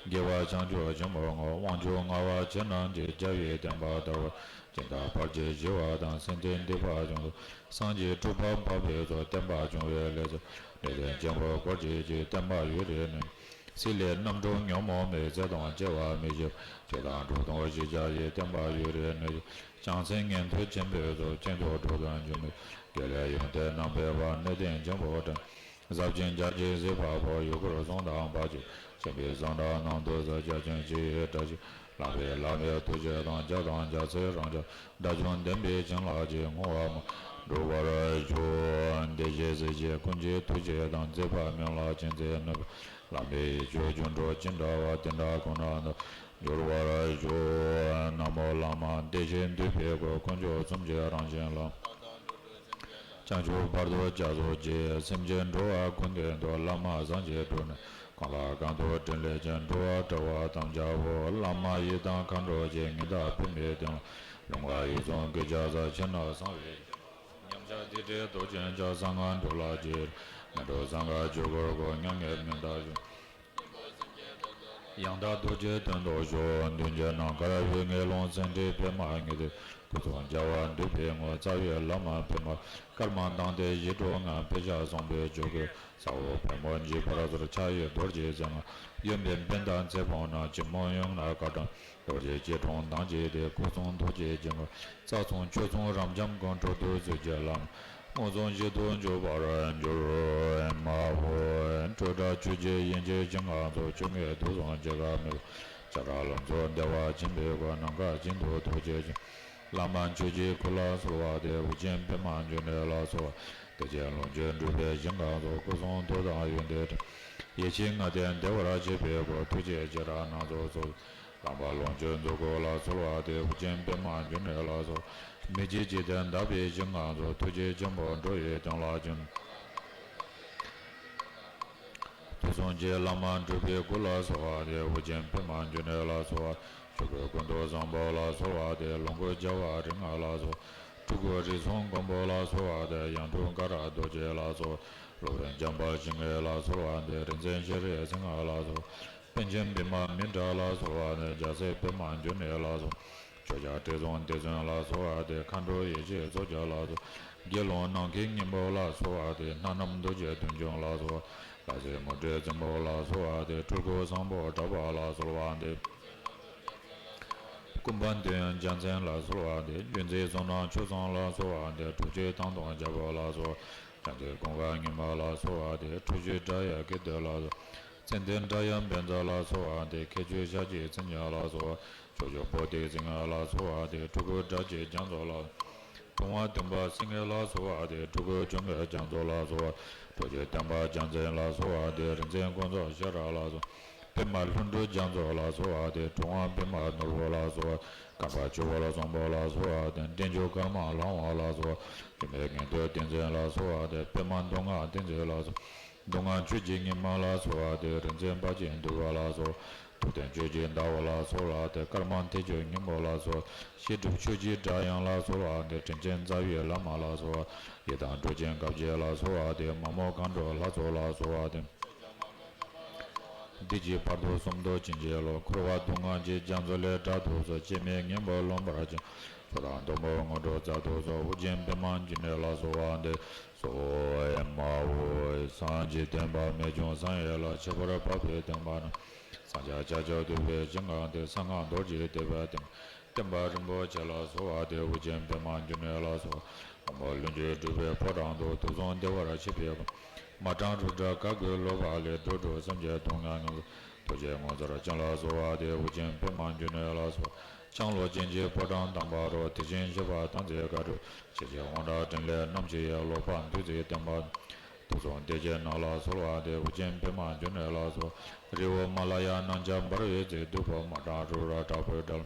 དགེ་བ་བྱང་ཆུབ་ཆེན་པོའི་ངོ་། དབང་ཕྱུག་ལྔ་པ་ཁྱེད་རྣམས་ཀྱིས། རྒྱལ་བའི་བསྟན་པ་དར་བར། སྦྱིན་བདག་ཕར་ཕྱིན་ཞི་བ་དང་། སེམས་ཅན་འདོད་པ་ཡོངས་སུ། སངས་རྒྱས་སྤྲུལ་པ་འཕགས་པའི་ཚོགས། བསྟན་པ་སྐྱོང་བའི་ལས་མཛད། བདེ་ཆེན་ཆེན་པོ་འཁོར་བཅས་ཀྱིས། བསྟན་པ་ཡུན་རིང་གནས། སྲིད་ལས་རྣམ་གྲོལ་ཉོན་མོངས་མེད། ཚེ་དང་བརྗེ་བ་མི་བྱེད་པ། ཆོས་དང་འགྲོ་དོན་ཞི་བྱ་ཡི། བསྟན་པ་ཡུན་རིང་གནས། བྱང་སེམས་ཉན་ཐོས་ཆེན་པོའི་ཚོགས། ཕྱིན་ཅི་ལོག་དོན་འཇོམས་མི། དགེ་ལེགས་ཡོན་ཏན་རྣམ་སྤེལ་བ། གནས་བརྟན་ཆེན་པོ་དྲན། ཟབ་ཅིང་རྒྱ་ཆེ་གཟིགས་པ་པོ། ཡུལ་འཁོར་གསུམ་དང་བར་ཆད་ཆེན་པོའི་ཟང་ཟིང་རྣམས་སྟོངས་སུ། རྒྱ་ཆེན་ཞི་བའི་བཀྲ་ཤིས་ལམ་པའི་བླ་མའི་ཐུགས་རྗེ་དང་། རྒྱ་དང་རྒྱ་མཚོའི་རང་བྱུང་དགྲ་བཅོམ་བདེན་པའི་བྱིན་རླབས་ཀྱིས། བསྔོ་བ་སྨོན་འགྲུབ་པར་ཤོག། བདེ་གཤེགས་སྲས་བཅས་ཀུན་གྱི་ཐུགས་རྗེ་དང་། མཛད་པ་སྨོན་ལམ་ཅན་མཛད་ནུས་པ། བླ་མའི་ཡིད་བཞིན་སྒྱུ་འཕྲུལ་ཅི་འདྲ་བ། དེ་འདྲ་ཁོ་ན་དུ་འགྱུར་བར་ཤོག། ན་མོ་བླ་མ་བདེ་གཤེགས་འདུས་པའི་སྐུ། དཀོན་མཆོག་གསུམ་གྱི་རང་བཞིན་ལ། བྱང་ཆུབ་བར་དུ་སྐྱབས་སུ་མཆི། སེམས་ཅན་འགྲོ་བ་ཀུན་བདེ་དོན། བླ་མ་སངས་རྒྱས་སྤྲུལ་གནས་གང་ལ་གང་འདུལ་ཕྲིན་ལས་ཅན། འགྲོ་བ་དགྲ་བོ་དམ་བཅའ་བོ། བླ་མ་ཡི་དམ་མཁའ་འགྲོ་ཆེ། ཉི་ཟླ་པདྨའི་སྟེང་ལ། ལོང་བ་ཡིད་བཟུང་གི་ཕྱག་འཚལ། ཕྱི་ནང་གསང་བའི་ཉམས་ཆག་དེ་འདྲའི་དོ་ཅན་ཅག་གསང་སྔགས་འགྲོ་ལ་ཆེ། མི་འགྲོ་གསང་སྔགས་ཆོས་སྐུར་བསྒོམ། མྱ་ངན་མི་འདའ་ཞིང་། ཡང་དག་རྡོ་རྗེ་དོན་རྟོགས་ཤོག། མདུན་གྱི་ནམ་མཁར་དབུས་ངན་ལུང་སེང་ཁྲི་པདྨ་ཉི་ཟླའི། སྐུ་གསུང་རྒྱལ་བ་འདུས་པའི་ངོ་། རྩ་བའི་བླ་མ་པདྨ་སྐར་མ་དང་། དེ་བཞིན་འགྲོ་ལྔ་པད་ཞྭ་བཟང་པོའི་ཆོས་སྐུ། ས་འོག་པདྨོ་འཇིགས་པར་གསོལ། ཕྱག་གཡས་རྡོ་རྗེ་རྩེ་ལྔ། གཡོན་པས་པད་ཟླ་མཛེས་པོ་ན། སྤྱི་བོ་གཡོན་ལ་སྐར་གྲངས་རྡོ་རྗེ་སྐྱིལ་ཀྲུང་དང་བཅས་ཏེ། སྐུ་གསུང་ཐུགས་ཀྱི་དཀྱིལ་འཁོར། རྩ་གསུམ་ཆོས་གསུམ་རབ་འབྱམས་ཀུན། འགྲོ་དོན་རྫོགས་ཀྱི་ལམ། མངོན་སུམ་ཞིང་དུ་འཇུག་པར་འགྱུར། ཨེ་མ་ཧོ། སྤྲོས་བྲལ་ཆོས་ཀྱི་དབྱིངས་ཀྱི་ཞིང་ཁམས་སུ། སྤྱོད་ངན་དུག་གསུམ་སྐྱེ་འགག་མེད་པར། བྱ་བྲལ་ལམ་གསུམ་བདེ་བ་ཆེན་པོའི་སྒོ། ནམ་མཁའ་བཞིན་དུ་ཐུགས་རྗེ་ཅན། བླ་མ་མཆོག་གི་སྐུ་ལ་གསོལ་བ་འདེབས། དབུ་ཅན་པདྨ་འབྱུང་གནས་ལ་གསོལ་བ། བདེ་ཆེན་ལོངས་སྤྱོད་འགྲུབ་པའི་ཞིང་ཁམས་སུ། སྐུ་གསུང་ཐུགས་དང་ཡོན་ཏན་འདྲེས། ཡེ་ཤེས་ལྔ་ལྡན་བདེ་བར་གཤེགས་པའི་སྐུ། ཐུགས་རྗེ་ཅི་རིགས་སྣ་ཚོགས་སྩོལ། ལམ་པ་ལོངས་སྤྱོད་མཛོད་ཀུན་ལ་གསོལ་བ་འདེབས། དབུ་ཅན་པདྨ་འབྱུང་གནས་ལ་གསོལ། མི་མཇེད་འཇིག་རྟེན་དག་པའི་ཞིང་ཁམས་སུ། ཐུགས་རྗེ་ཆེན་པོ་འགྲོ་བའི་དོན་ལ་བྱོན། དུས་གསུམ་གྱི་བླ་མ་འབྲུག་པའི་སྐུ་ལ་གསོལ་བ་འདེབས། དབུ་ཅན་པདྨ་འབྱུང་གནས་ལ་གསོལ་བ། ཆོས་སྐུ་ཀུན་ཏུ་བཟང་པོ་ལ་གསོལ་བ་འདེབས། ལོངས་སྐུ་རྒྱལ་བ་རིགས་ལྔ་ལ་གསོལ། སྤྲུལ་སྐུ་རིགས་གསུམ་མགོན་པོ་ལ་གསོལ་བ་འདེབས། ཡང་སྤྲུལ་ཀ་ར་རྡོ་རྗེ་ལ་གསོལ། སློབ་དཔོན་འཇམ་དཔལ་ཞིང་ལྔའི་ལ་གསོལ་བ་འདེབས། རིག་འཛིན་ཤེས་རིག་སེང་ལྔ་ལ་གསོལ། པཎ་ཆེན་པདྨ་མི་འབྲལ་ལ་གསོལ་བ་འདེབས། རྒྱལ་སྲས་པདྨ་འབྱུང་གནས་ལ་གསོལ། ཕྱོགས་བཅུ་དྲི་བཟང་བདུད་འཛིན་ལ་གསོལ་བ་འདེབས། མཁའ་འགྲོ་ཡེ་ཤེས་ཚོགས་བརྒྱ་ལ་གསོལ། དགེ་སློང་ནམ་མཁའི་སྙིང་པོ་ལ་གསོལ་བ་འདེབས། སྣ་ནམ་རྡོ་རྗེ་གདོང་ཁྱུང་ལ་གསོལ། ལྷ་སྲིན་མུ་ཏྲའི་སྲིན་པོ་ལ་གསོལ་བ་འདེབས། སྤྲུལ་སྐུ་བཟང་པོ་གྲགས་པ་ལ་གསོལ་བ་འདེབས། ཀུན་སྤངས་འདོད་ཡོན་རྒྱལ་མཚན་ལ་གསོལ་བ་འདེབས། བརྒྱུད་འཛིན་གསུམ་རྣམས་ཆོས་གསུམ་ལ་གསོལ་བ་འདེབས། གྲུབ་ཆེན་ཐང་སྟོང་རྒྱལ་པོ་ལ་གསོལ། བྱང་ཆུབ་ཀུན་དགའ་ཉི་མ་ལ་གསོལ་བ་འདེབས། ཁྲོ་ཆུ་དགྲ་ཡི་སྐེད་དུ་ལ་གསོལ། ཙན་དན་དགྲ་ཡི་བཛྲ་ལ་གསོལ་བ་འདེབས། ཁྱད་ཆོས་ཞལ་གྱི་མཚན་ཉིད་ལ་གསོལ་བ། ཕྱོགས་བཅུ་པོ་ཏི་སྲིན་ལྔ་ལ་གསོལ་བ་འདེབས། སྤྲུལ་སྐུ་དགྲ་བཅོམ་རྒྱ་མཚོ་ལ། ཐུབ་དབང་བདུན་པ་སྲིན་ལྔ་ལ་གསོལ་བ་འདེབས། སྤྲུལ་སྐུ་བཅོམ་ལྡན་རྒྱ་མཚོ་ལ་གསོལ་བ། ཁྲོ་ཆུ་བརྟན་པ་རྒྱལ་མཚན་ལ་གསོལ་བ་འདེབས། རིག་འཛིན་ཀུན་རྫོབ་ཤེས་རབ་ལ་གསོལ། པདྨ་ལྷུན་གྲུབ་རྒྱ་མཚོ་ལ་གསོལ་བ་འདེབས། གྲུབ་དབང་པདྨ་ནོར་བུ་ལ་གསོལ་བ། བསྐལ་པ་ཆུ་བུར་བཟང་པོ་ལ་གསོལ་བ་འདེབས། འདྲེན་མཆོག་ཀརྨ་ལྷ་དབང་ལ་གསོལ་བ། སྒྱུ་མའི་ངན་འགྲོ་བདུད་འཛིན་ལ་གསོལ་བ་འདེབས། པདྨ་མདོ་སྔགས་ཏིང་འཛིན་ལ་གསོལ། མདོ་སྔགས་ཆོས་ཀྱི་ཉི་མ་ལ་གསོལ་བ་འདེབས། རིག་འཛིན་དཔལ་གྱི་འདུས་པ་ལ་གསོལ། ཐུབ་བསྟན་ཆོས་ཀྱི་ཟླ་བ་ལ་གསོལ་བ་འདེབས། ཀརྨ་ཐེག་མཆོག་སྙིང་པོ་ལ་གསོལ། བཤད་སྒྲུབ་ཆོས་ཀྱི་སྒྲ་དབྱངས་ལ་གསོལ་བ་འདེབས། དྲིན་ཅན་རྩ་བའི་བླ་མ་ལ་གསོལ་བ། ཡི་དམ་འབྲུག་ཆེན་དགའ་བྱེད་ལ་གསོལ་བ་འདེབས། མ་མོ་མཁའ་འགྲོ་ལྷ་ཚོགས་ལ་གསོལ་བ་འདེབས། འདི་ཕྱི་བར་དོ་གསུམ་དུ་བྱིན་གྱིས་རློབས། འཁོར་བ་སྡུག་བསྔལ་གྱི་རྒྱ་མཚོ་ལས་བསྒྲལ་དུ་གསོལ། སྐྱེ་མེད་སྙིང་པོ་ལོན་པར་བྱིན། མཆོག་དང་ཐུན་མོང་དངོས་གྲུབ་སྩལ་དུ་གསོལ། དབུ་ཅན་པདྨ་འབྱུང་གནས་ལ་གསོལ་བ་འདེབས། གསོལ་ཨེ་མ་ཧོ། སངས་རྒྱས་བསྟན་པ་རྨད་བྱུང་བསམ་ཡས་ལ། ཁྱད་པར་འཕགས་པའི་བསྟན་པ་རྣམས། ཟབ་ཅིང་རྒྱ་ཆེར་གྲུབ་པའི་ཞིང་ཁམས་འདིར། གསང་སྔགས་རྡོ་རྗེ་ཐེག་པའི་བསྟན། བསྟན་པ་རིན་པོ་ཆེ་ལ་གསོལ་བ་འདེབས། དབུ་ཅན་པདྨ་འབྱུང་གནས་ལ་གསོལ། དབང་པོ་ལྷུན་གྱིས་གྲུབ་པའི་ཕོ་བྲང་དུ། དུག་གསུམ་བདེ་བར་གཤེགས་པའི་སྐུ། མ་ཏྲང་རུ་དྲ་ག་གུ་ལོ་བ་ལས། འགྲོ་དྲུག་སེམས་ཅན་སྡུག་བསྔལ་ངན་སོང་། ཐུགས་རྗེའི་ངོ་མཚར་ཅན་ལ་གསོལ་བ་འདེབས། དབུ་ཅན་པདྨ་འབྱུང་གནས་ལ་གསོལ། ལྕང་ལོ་ཅན་གྱི་ཕོ་བྲང་དམ་པ་རུ། དེ་བཞིན་གཤེགས་པ་མཐར་འཛིན་དཀའ་ཐུབ། ཤེས་བྱའི་དབང་དྲག་ཕྲིན་ལས་རྣམ་ཤེས་ཡི། ལོག་པར་འདུ་འཛི་བདེན་པ། དུག་གསུམ་སྡེ་བརྒྱད་རྣམས་ལ་གསོལ་བ་འདེབས། དབུ་ཅན་པདྨ་འབྱུང་གནས་ལ་གསོལ། རི་བོ་མ་ལ་ཡ་རྣམས་ཀྱང་འབར་བའི་རྩེར། བདུག་སྤོས་མ་ཏྲང་རུ་ར་དྲག་པོའི་སྒྲ།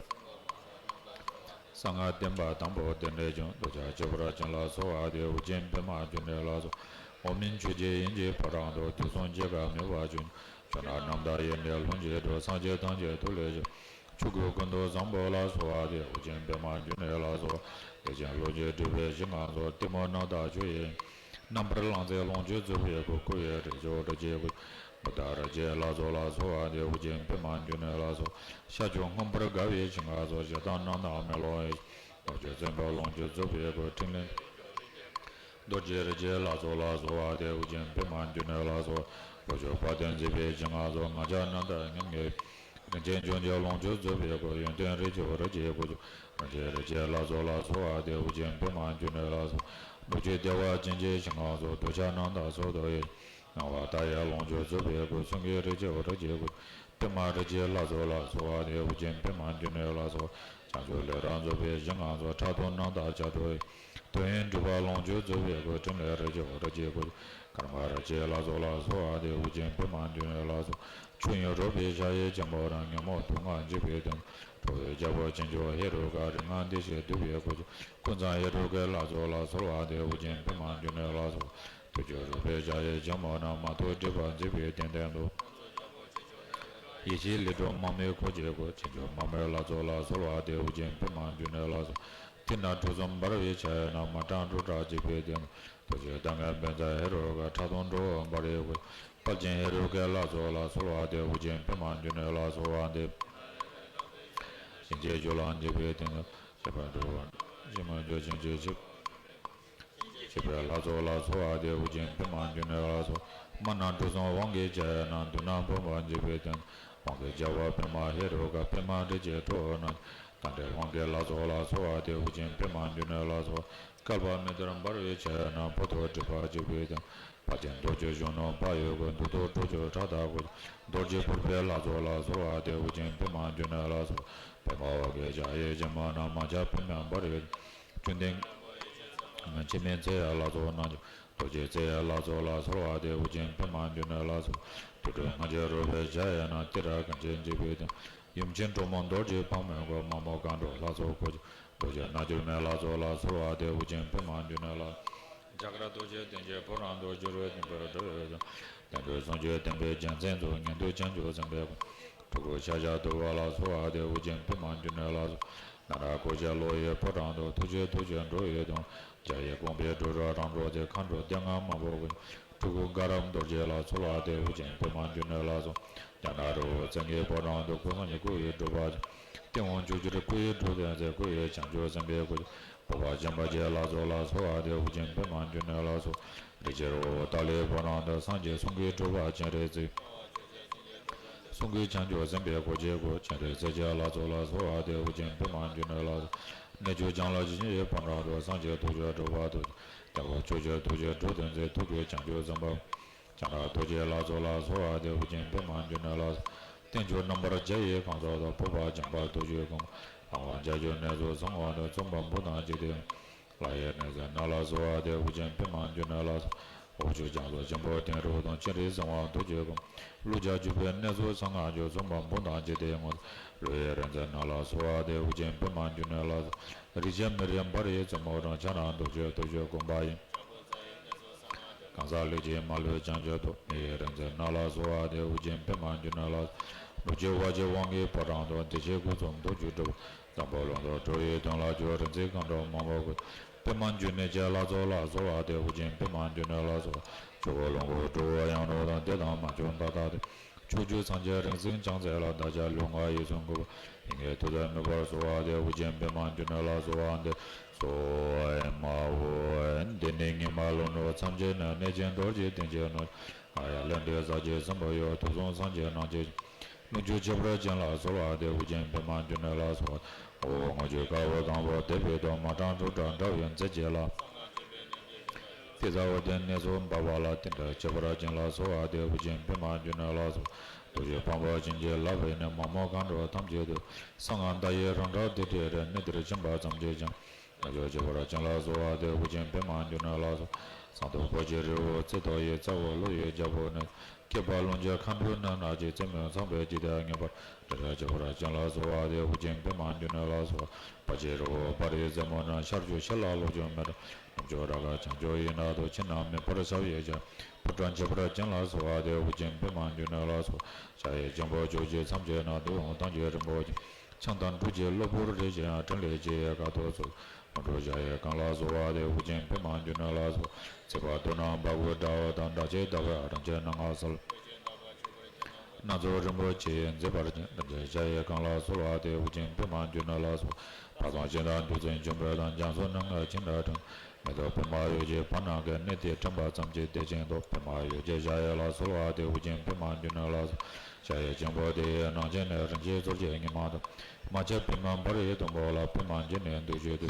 གསང་སྔགས་བསྟན་པ་དང་པོ་དེ་འདྲ་བྱུང་། འདོད་ཆགས་ཆོས་སྐུར་བྱིན་ལ་གསོལ་བ་འདེབས། དབུ་ཅན་པདྨ་འབྱུང་གནས་ལ་གསོལ། འོག་མིན་ཆོས་ཀྱི་དབྱིངས་ཀྱི་ཕོ་བྲང་དུ། དུག་གསུམ་སྐྱེ་འགག་མེད་པར་བྱོན། ཕྱོགས་རྣམས་རྣམ་དག་ཡེ་ནས་ལྷུན་གྱིས་གྲུབ། སངས་རྒྱས་ཐམས་ཅད་ཐུགས་ལ་བཞག། ཕྲུ་གུ་ཀུན་ཏུ་བཟང་པོ་ལ་སོགས་པ་སྟེ། དབུ་ཅན་པདྨ་འབྱུང་གནས་ལ་སོགས་པ། བདེ་ཆེན་ལོངས་སྤྱོད་སྒྲུབ་པའི་གཞི་ལྔ་སོགས། གཏི་མུག་རྣམ་དག་ཆོས་དབྱིངས། རྣམ་པར་ལང་མཛད་ལོངས་སྤྱོད་རྫོགས་པའི་སྐུ། སྐུ་ཡི་རིགས་ཆུ་རིགས་ཀྱི་སྐུ། བུདྡྷ་རིགས་ཀྱི་ལྷ་ཚོགས་ལ་སོགས་པ་སྟེ། དབུ་ཅན་པདྨ་འབྱུང་གནས་ལ་སོགས་པ། ཤར་ཕྱོགས་མངོན་པར་དགའ་བའི་ཞིང་ཁམས་སོགས། ཞེ་སྡང་རྣམ་དག་མེ་ལོང་ཡི། ལོངས་སྤྱོད་རྩེ་འཕགས་ལོངས་སྤྱོད་རྫོགས་པའི་སྐུ། ཕྲིན་ལས་རྡོ་རྗེ་རིགས་ཀྱི་ལྷ་ཚོགས་ལ་སོགས་པ་སྟེ། དབུ་ཅན་པདྨ་འབྱུང་གནས་ལ་སོགས་པ། ལྷོ་ཕྱོགས་དཔལ་ལྡན་མཛེས་པའི་ཞིང་ཁམས་སོགས། ངང་བྱ་རྣམ་དག་ཉམས་དགའི། རིན་ཆེན་ལྗོངས་ཀྱི་ལོངས་སྤྱོད་རྫོགས་པའི་སྐུ། ཡོན་ཏན་རིགས་ཆུ་རིགས་ཀྱི་སྐུ། རིན་ཆེན་རིགས་ཀྱི་ལྷ་ཚོགས་ལ་སོགས་པ་སྟེ། དབུ་ཅན་པདྨ་འབྱུང་གནས་ལ་སོགས་པ། ནུབ་ཕྱོགས་བདེ་བ་ཅན་གྱི་ཞིང་ཁམས་སོགས། འདོད་ཆགས་རྣམ་དག་ཚོགས་དུ་ཡི། སྣང་བ་མཐའ་ཡས་ལོངས་སྤྱོད་རྫོགས་པའི་སྐུ། གསུང་གི་རིགས་ཆུ་རིགས་ཀྱི་སྐུ། པདྨ་རིགས་ཀྱི་ལྷ་ཚོགས་ལ་སོགས་པ་སྟེ། དབུ་ཅན་པདྨ་འབྱུང་གནས་ལ་སོགས་པ། བྱང་ཆུབ་ལས་རབ་རྫོགས་པའི་ཞིང་ཁམས་སོགས། ཕྲག་དོག་རྣམ་དག་ཆགས་སྒྲིབ་ཡི། དོན་ཡོད་གྲུབ་པ་ལོངས་སྤྱོད་རྫོགས་པའི་སྐུ། ཕྲིན་ལས་རིགས་ཆུ་རིགས་ཀྱི་སྐུ། ཀརྨ་རིགས་ཀྱི་ལྷ་ཚོགས་ལ་སོགས་པ་སྟེ། དབུ་ཅན་པདྨ་འབྱུང་གནས་ལ་སོགས་པ། ཆོས་དབྱིངས་རོལ་པའི་ཞལ་ཡི་ཆེན་པོ་རྣམས། ཉོན་མོངས་དུག་ལྔས་འཇིགས་པའི་དོན། ཁྲོ་བོའི་རྒྱལ་པོ་ཆེན་མཆོག་ཧེ་རུ་ཀ། རིགས་ལྔ་བདེ་གཤེགས་འདུས་པའི་སྐུ། ཀུན་བཟང་ཧེ་རུ་ཀའི་ལྷ་ཚོགས་ལ་སོགས་པ་སྟེ། དབུ་ཅན་པདྨ་འབྱུང་གནས་ལ་སོགས་པ། ཐུགས་རྗེ་རོལ་པའི་ཞལ་ཡི་ཆེན་མོ་རྣམས། མ་ཐོགས་སྒྲིབ་པ་འཇིག་པའི་གདན་སྟེང་དུ། ཡེ་ཤེས་ལས་སྒྲོལ་མ་མོའི་འཁོར་གྱི་སྐུ། ཆེ་མཆོག་མ་མོའི་ལྷ་ཚོགས་ལ་སོགས་པ་སྟེ། དབུ་ཅན་པདྨ་འབྱུང་གནས་ལ་སོགས་པ། ཐིག་ནག་གྲུ་གསུམ་འབར་བའི་ཆ་ཡི་རྣམས། མ་སྐྲག་འགྲོ་བྲལ་འཇིགས་པའི་གདན། ཐུགས་རྗེའི་གདམས་ངག་བཛྲ་ཧེ་རུ་ཀ། ཁྲག་འཐུང་ཁྲོ་བོ་འབར་བའི་སྐུ། དཔལ་ཆེན་ཧེ་རུ་ཀའི་ལྷ་ཚོགས་ལ་སོགས་པ་སྟེ། དབུ་ཅན་པདྨ་འབྱུང་གནས་ལ་སོགས་པ་སྟེ། གཤིན་རྗེའི་སྦྱོར་ལམ་འཇིགས་པའི་གདན། ཞི་བར་འགྲོ་བ་ཞི་མི་འགྱུར། ཆེན་པོའི་ཆེ། ཆེ་བའི་ལྷ་ཚོགས་ལ་སོགས་པ་སྟེ། དབུ་ཅན་པདྨ་འབྱུང་གནས་ལ་སོགས་པ། དམར་ནག་གྲུ་གསུམ་དབང་གི་ཆ་ཡི་རྣམས། མདུང་ནག་འབུམ་པ་འཇིགས་པའི་གདན། དབང་གི་རྒྱལ་པོ་པདྨ་ཧེ་རུ་ཀ། པདྨ་རིགས་ཀྱི་ཁྲོ་བོ་རྣམས། རྟ་དྲེལ་དབང་གི་ལྷ་ཚོགས་ལ་སོགས་པ་སྟེ། དབུ་ཅན་པདྨ་འབྱུང་གནས་ལ་སོགས་པ། བསྐལ་པ་མེ་ལྟར་འབར་བའི་ཆ་ཡི་རྣམས། འཕོ་ཐོག་སྒྲིབ་པ་འཇིགས་པའི་གདན། དཔལ་ཆེན་རྡོ་རྗེ་གཞོན་ནུ་འཕགས་ཡུལ་སྐུ། གདུགས་ཐོག་ཁྲོ་ཆུ་ཁྲག་དང་བསྐོལ། རྡོ་རྗེ་ཕུར་པའི་ལྷ་ཚོགས་ལ་སོགས་པ་སྟེ། དབུ་ཅན་པདྨ་འབྱུང་གནས་ལ་སོགས་པ། པདྨ་འོག་གི་ཞལ་ཡི་ཆེན་མོ་རྣམས། མ་ཆགས་པདྨས་འབར་བའི། བཅོམ་ལྡན་འཆི་མེད་ཚེ་ཡི་ལྷ་ཚོགས་རྣམས། རྡོ་རྗེ་རྩེ་ཡི་ལྷ་ཚོགས་ལ་སོགས་པ་སྟེ། དབུ་ཅན་པདྨ་འབྱུང་གནས་ལ་སོགས་པ། དུད་འགྲོ་ལྔ་བརྒྱ་རོལ་པའི་ཞལ་ཡི་རྣམས། ཏི་ར་གན་ཅི་འཇིགས་པའི་གདན། ཡུམ་ཆེན་གྲོ་མོ་རྡོ་རྗེ་ཕག་མོའི་སྐུ། མ་མོ་གང་འགྲོ་ལྷ་ཚོགས་འཁོར་གྱིས། རྡོ་རྗེ་རྣལ་འབྱོར་མའི་ལྷ་ཚོགས་ལ་སོགས་པ་སྟེ། དབུ་ཅན་པདྨ་འབྱུང་གནས་ལ། རྒྱ་གར་རྡོ་རྗེ་གདན་གྱི་ཕོ་བྲང་དུ། བསྒྱུར་བའི་དུས་འཁོར་འགྲོ་བའི་དོན། བསྟན་འགྲོའི་གསུང་ཆོས་བསྟན་པའི་རྒྱལ་མཚན་མཛོད། ཉན་ཐོས་བྱང་ཆུབ་སེམས་དཔའི་སྐུ། ཕྲུ་གུ་ཤཱཀྱ་ཐུབ་པ་ལ་སོགས་པ་སྟེ། དབུ་ཅན་པདྨ་འབྱུང་གནས་ལ་སོགས་པ། ནཱ་རོ་ཀོ་ཅ་ལོ་ཡི་ཕོ་བྲང་དུ། ཐུགས་རྗེའི་ཐུགས་རྗེས་འགྲོ་བའི་དོན། རྒྱ་ཡི་དགོངས་པའི་འགྲོ་དྲུག་རང་གྲོལ་ཏེ། མཁའ་འགྲོ་སྡེ་ལྔ་མང་པོ་ཀུན། ཕྲུ་གུ་དགའ་རབ་རྡོ་རྗེ་ལ་སོགས་པ་སྟེ། དབུ་ཅན་པདྨ་འབྱུང་གནས་ལ་སོགས་པ། ཛྙཱ་ན་རོ་ཙནྡྲའི་ཕོ་བྲང་དུ། སྐུ་གསུམ་གྱི་སྐུ་ཡི་སྒྲུབ་པ་ཅན། སྟེང་འོག་ཕྱོགས་བཅུར་སྐུ་ཡི་དྲུག་ལྡན་མཛད། སྐུ་ཡི་བྱང་ཆུབ་སེམས་དཔའི་སྐུ། འཕགས་པ་སྤྱན་རས་གཟིགས་ལ་སོགས་པ་སྟེ། དབུ་ཅན་པདྨ་འབྱུང་གནས་ལ་སོགས་པ། རིགས་ཀྱི་རོལ་པོ་ཏཱ་ལའི་ཕོ་བྲང་དུ། གསུམ་གྱི་གསུང་གི་སྒྲུབ་པ་སྤྱན་རས་གཟིགས། གསུང་གི་བྱང་ཆུབ་སེམས་དཔའི་སྐུ་གཅིག་པུ། སྤྱན་རས་གཟིགས་ཀྱི་ལྷ་ཚོགས་ལ་སོགས་པ་སྟེ། དབུ་ཅན་པདྨ་འབྱུང་གནས་ལ་སོགས་པ། གནས་བཅུ་གྱང་ལ་བཞི་བཅུ་ཡི་ཕོ་བྲང་དུ། གསུམ་གྱི་ཐུགས་རྒྱུད་སྒྲུབ་པ་ཐུགས་རྗེ། སྟེང་འོག་ཕྱོགས་བཅུར་ཐུགས་རྗེའི་དྲུག་ལྡན་མཛད། ཐུགས་ཀྱི་བྱང་ཆུབ་སེམས་དཔའ། བྱང་སྒྲ་རྡོ་རྗེ་ལྷ་ཚོགས་ལ་སོགས་པ་སྟེ། དབུ་ཅན་པདྨ་འབྱུང་གནས་ལ། སྟེང་ཕྱོགས་རྣམ་པར་བརྒྱ་ཡི་ཁམས་སོགས་དང་། འཕགས་པ་འཇམ་དཔལ་རྡོ་རྗེའི་སྐུ། ལྷ་དབང་བརྒྱ་སྤྱོད་གནས་སུ་གསང་བ་དང་། བཙུན་པ་འབུམ་དང་འཇིག་རྟེན། ལྷ་ཡི་རིག་འཛིན་རྣམས་ལ་སོགས་པ་སྟེ། དབུ་ཅན་པདྨ་འབྱུང་གནས་ལ། འོག་ཕྱོགས་རྒྱ་མཚོ་ཆེན་པོ་དིང་རི་དང་། སྤྱན་རས་གཟིགས་དབང་རྡོ་རྗེའི་སྐུ། ཀླུ་བྱ་སྤྱོད་པའི་གནས་སུ་གསང་སྔགས་སྒྲུབ། བཙུན་པ་འབུམ་དང་འཇིག་རྟེན་དངོས། ཀླུ་ཡི་རིག་འཛིན་རྣམས་ལ་སོགས་པ་སྟེ། དབུ་ཅན་པདྨ་འབྱུང་གནས་ལ། རིག་བྱེད་མེ་རི་འབར་བའི་རྩེ་མོ་དང་། ཕྱག་ན་རྡོ་རྗེ་ཐུགས་རྗེའི་དགོངས་པ་ཡིས། གང་ཟག་ལུས་ཀྱི་མ་ལུས་བྱང་ཆུབ་ཐོབ། མི་ཡི་རིག་འཛིན་རྣམས་ལ་སོགས་པ་སྟེ། དབུ་ཅན་པདྨ་འབྱུང་གནས་ལ། ནུབ་ཕྱོགས་དབའ་ཀྱི་དབང་གི་ཕོ་བྲང་དུ། བདེ་གཤེགས་སྐུ་གསུམ་ཐུགས་རྒྱུད་སྒྲུབ། འཛམ་བུ་གླིང་དུ་འགྲོ་བའི་དོན་ལ་སྤྱོད། རིག་འཛིན་མཁའ་འགྲོ་མང་པོ་ཀུན། པདྨ་འབྱུང་གནས་ཀྱི་ལྷ་ཚོགས་ལ་སོགས་པ་སྟེ། དབུ་ཅན་པདྨ་འབྱུང་གནས་ལ་སོགས་པ། ཆོས་སྐུ་ལོངས་སྐུ་སྤྲུལ་སྐུ་ཡང་སྤྲུལ་དང་། བདེ་དང་མ་བྱོན་མཐའ་དག་སྟེ། ཕྱོགས་བཅུའི་སངས་རྒྱས་རིག་འཛིན་བྱང་རྩལ་ལ། བདག་ཅག་ལུས་ངག་ཡིད་གསུམ་གུས་པ། ཡིད་ངེས་ཐུགས་བརྩེ་ནུས་པར་གསོལ་བ་སྟེ། དབུ་ཅན་པདྨ་འབྱུང་གནས་ལ་སོགས་པ་སྟེ། སྭཱ་ཧཱ་ཨེ་མ་ཧོ། འདི་ནི་ཉི་མ་ལྷོ་ནུབ་མཚམས་ཀྱི་ནགས། གནས་ཆེན་རྡོ་རྗེ་གདན་གྱི་ནང་། ཨཱརྱ་ལྷུན་གྲུབ་ས་གཞི་གསུམ་པོ་ཡི། དུས་གསུམ་སངས་རྒྱས་རྣམས་ཀྱི། ལྷུན་གྱིས་ཁྱབ་པར་བྱིན་ལ་གསོལ་བ་སྟེ། དབུ་ཅན་པདྨ་འབྱུང་གནས་ལ་སོགས་པ། འོག་ལྔ་བཅུ་དཀར་པོ་དང་པོ་བཟླས་པའི་ཐོག་མ་ཊ་འབྲུག་སྒྲ་སྒྲ་བའི་མཛད་རྗེས་ལ། ཏི་ཙ་བ་དན་གནས་སུ་འབབ་པ་ལ། རྟེན་འབྲེལ་ཁྱད་པར་ཅན་ལ་གསོལ་བ་སྟེ། དབུ་ཅན་པདྨ་འབྱུང་གནས་ལ་སོགས་པ། རྡོ་རྗེ་ཕག་མོ་བྱིན་གྱིས་བརླབས་པའི་ནི། མ་མོ་མཁའ་འགྲོ་ཐམས་ཅད་འདུ། གསང་སྔགས་མཐའ་ཡས་རང་སྒྲ་དུ་བྲལ་རེ། གནས་འདིར་ཕྱིན་པ་ཙམ་གྱིས་ཀྱང་། ལྷུན་གྱིས་ཁྱབ་པར་བྱིན་ལ་གསོལ་བ་སྟེ། དབུ་ཅན་པདྨ་འབྱུང་གནས་ལ་སོགས་པ། ཟངས་མདོག་ཕོ་བྱས་རི་བོ་རྩེ་ཐོག་ཡི། རྩ་བོ་ཀླུ་ཡི་རྒྱལ་པོ་ནས། སྐེད་པ་ལོངས་སྤྱོད་མཁའ་འགྲོའི་སྣ་ནག་ཅན། རྩེ་མོ་ཚངས་པའི་འཇིག་རྟེན་ངེས་པར། འདྲེན་པར་བྱེད་པར་བྱིན་ལ་གསོལ་བ་སྟེ། དབུ་ཅན་པདྨ་འབྱུང་གནས་ལ་སོགས་པ། བར་ཆད་རི་བོ་བར་ཡི་རྩེ་མོ་རྣམས། ཤར་ཕྱོགས་ཤར་ལ་ལོངས་སྤྱོད་མེ་རི། ནུབ་ཕྱོགས་ར་ག་བྱང་ཕྱོགས་ཡི་ནང་དུ། ཕྱི་ནང་མེ་འབར་ས་བཞི་ཡི་ཕྱོགས། ཕོ་བྲང་ཁྱད་པར་ཅན་ལ་གསོལ་བ་སྟེ། དབུ་ཅན་པདྨ་འབྱུང་གནས་ལ་སོགས་པ། ཤར་ཡི་ལྗང་བུ་ཕྱོགས་བཞིའི་མཚམས་ཀྱི་ནང་དུ། འོད་དང་ཆོས་རིན་པོ་ཆེ། ཆང་དང་འབྲུ་བཅས་གློ་བུར་རེ་ཞིག་ཡང་། ཕྲིན་ལས་ཀྱི་ཡལ་ག་ཐོགས་སུ། མོན་གྲུ་ཞགས་ཡི་རྐང་ལག་སོལ་བ་སྟེ། དབུ་ཅན་པདྨ་འབྱུང་གནས་ལ་སོགས། ཚེ་དཔག་ཏུ་ན་འབར་བའི་དྲ་བ་དང་། སྒྲ་ཆེན་ཟླ་བའི་སྒྲ་ཆེན་སྣ་ལྔ་གསལ། སྣ་ཚོགས་རིན་པོ་ཆེས་མཛེས་པར་བརྒྱན། རིན་ཆེན་ཞགས་ཡི་རྐང་ལག་སོལ་བ་སྟེ། དབུ་ཅན་པདྨ་འབྱུང་གནས་ལ་སོགས། དཔག་བསམ་ཤིང་རྟ་བདུད་རྩི་འབྱུང་པོ་དང་། རྒྱ་མཚོ་སྣ་ལྔ་ཆེ་འདྲ་འབྲིང་། མེ་ཏོག་པདྨ་འོད་ཀྱི་བར་སྣང་གི། གནས་དེར་ཐིམ་པ་ཙམ་གྱིས་བདེ་ཞིང་སྟོབས། པདྨ་འོད་ཀྱི་ཞགས་ཡི་ལ་སོལ་བ་སྟེ། དབུ་ཅན་པདྨ་འབྱུང་གནས་ལ་སོགས། ཞགས་ཡི་འབྱུང་པོ་དེ་ཡི་ནང་ཆེན་ནས། རིན་ཆེན་གསེར་གྱི་ཉི་མ་དང་། རྨ་བྱ་པདྨ་འབར་བའི་དུམ་བུ་ལ། པདྨ་འབྱུང་གནས་འདུ་བྱེད་དུ།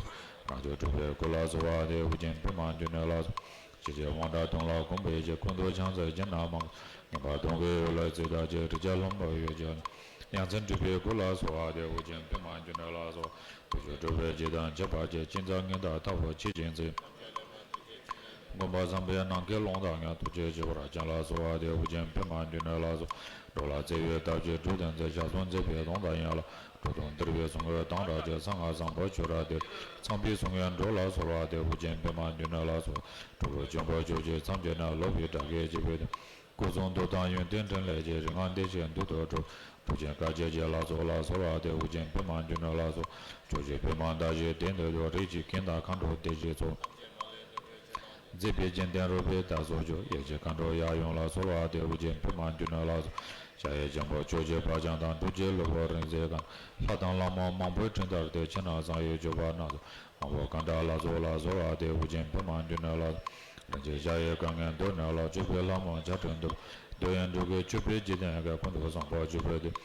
རང་བྱུང་གྲུབ་པའི་སྐུ་ལ་སོལ་བ་སྟེ། དབུ་ཅན་པདྨ་འབྱུང་གནས་ལ་སོགས། ཞེས་བྱའི་དབང་དྲག་དུང་ལ་གུས་པས་བཞེས། སྐུ་མདོག་ཕྱག་མཛེས་སྦྱར་ནག་མང་། ངན་པ་གདོན་བགེགས་འོད་ལ་བརྩེགས་དག་བྱེད། རིགས་བརྒྱ་ལྷུན་པོ་འོད་ཀྱི་ཡ་མཚན་སྤྲས་པའི་སྐུ་ལ་སོལ་བ་སྟེ། དབུ་ཅན་པདྨ་འབྱུང་གནས་ལ་སོགས། བདུད་ཀྱི་སྒྲུབ་པའི་རྗེས་དང་ཁྱད་པར་ཅན། ཅི་མཛད་ངན་དང་ལྟ་བུར་ཆེ་ཞིང་མཛེས། མགོན་པོ་བཟང་པོའི་ནམ་མཁའི་ཀློང་དང་མཉམ། ཐུགས་རྗེ་ཆེ་བར་བྱོན་ལ་སོལ་བ་སྟེ། དབུ་ཅན་པདྨ་འབྱུང་གནས་ལ་སོགས། འགྲོ་ལ་བརྩེ་བའི་ཐབས་ཀྱིས་སྒྲུབ་དང་མཛད། ཞག་གསུམ་མཛད་པའི་གདངས་དང་ཡན་ལག་འགྲོ་དོན་སྟེར་བའི་གསུང་གི་གདངས་སྒྲ་ཆེ། གསང་སྔགས་བཟང་པོ་ཆོས་རབ་སྟེ། ཚངས་པའི་གསུང་གིས་འགྲོ་ལ་སོལ་བ་སྟེ། དབུ་ཅན་པདྨ་འབྱུང་གནས་ལ་སོགས། སྤྲུལ་སྐུ་འབྱུང་པོ་ཆོས་ཀྱི་མཚམས་བཅད་ནས། སློབ་བུའི་སྒྲ་སྐད་བརྗིད་པའི་དོན། སྐུ་གསུང་ཐུགས་དང་ཡོན་ཏན་ཕྲིན་ལས་ཀྱི། རིག་སྔགས་བདེ་གཤེགས་མདུན་དུ་གྲུབ། གྲུབ་ཆེན་བཀའ་བརྒྱད་ཀྱི་ལྷ་ཚོགས་ལ་སོལ་བ་སྟེ། དབུ་ཅན་པདྨ་འབྱུང་གནས་ལ་སོགས། ཕྱོགས་བཅུའི་པདྨ་དག་བཞུགས་སྡེ་འདི་དུ། རིགས་ཀྱི་རྒྱན་དང་མཁའ་འགྲོ་སྡེ་བཞིའི་ཚོགས། མཛད་པའི་རྒྱན་ལྡན་རོལ་པའི་དར་སོགས་བརྗོད། ཡེ་ཤེས་མཁའ་འགྲོ་ཡབ་ཡུམ་ལ་སོལ་བ་སྟེ། དབུ་ཅན་པདྨ་འབྱུང་གནས་ལ་སོགས། ཞགས་ཡི་འབྱུང་པོ་ཕྱོགས་བཅུའི་དཔལ་ལྕམ་དང་། འབྲུག་གི་གློ་བུར་རིག་འཛིན་དཀར། ལྷ་དང་ལྷ་མོ་མང་པོའི་སྤྲིན་ལྟར་སྟེ། ཕྱི་ནང་གསང་བའི་སྤྱོད་པ་སྣ་ཚོགས། དབང་པོ་གང་དག་ལྷ་ཚོགས་ལ་སོལ་བ་སྟེ། དབུ་ཅན་པདྨ་འབྱུང་གནས་ལ་སོགས། རིན་ཆེན་ཞགས་ཡི་རྐང་ངན་གདོན་ནས་སློང་། སྤྱོད་པའི་ལྷ་མོ་བྱ་སྤྲིན་གདུག། འདོད་ཡོན་འབྲུ་གུའི་མཆོད་པའི་འཇིག་རྟེན་གྱི། ཀུན་ཏུ་བཟང་པོ་སྤྱོད་པའི་དེད།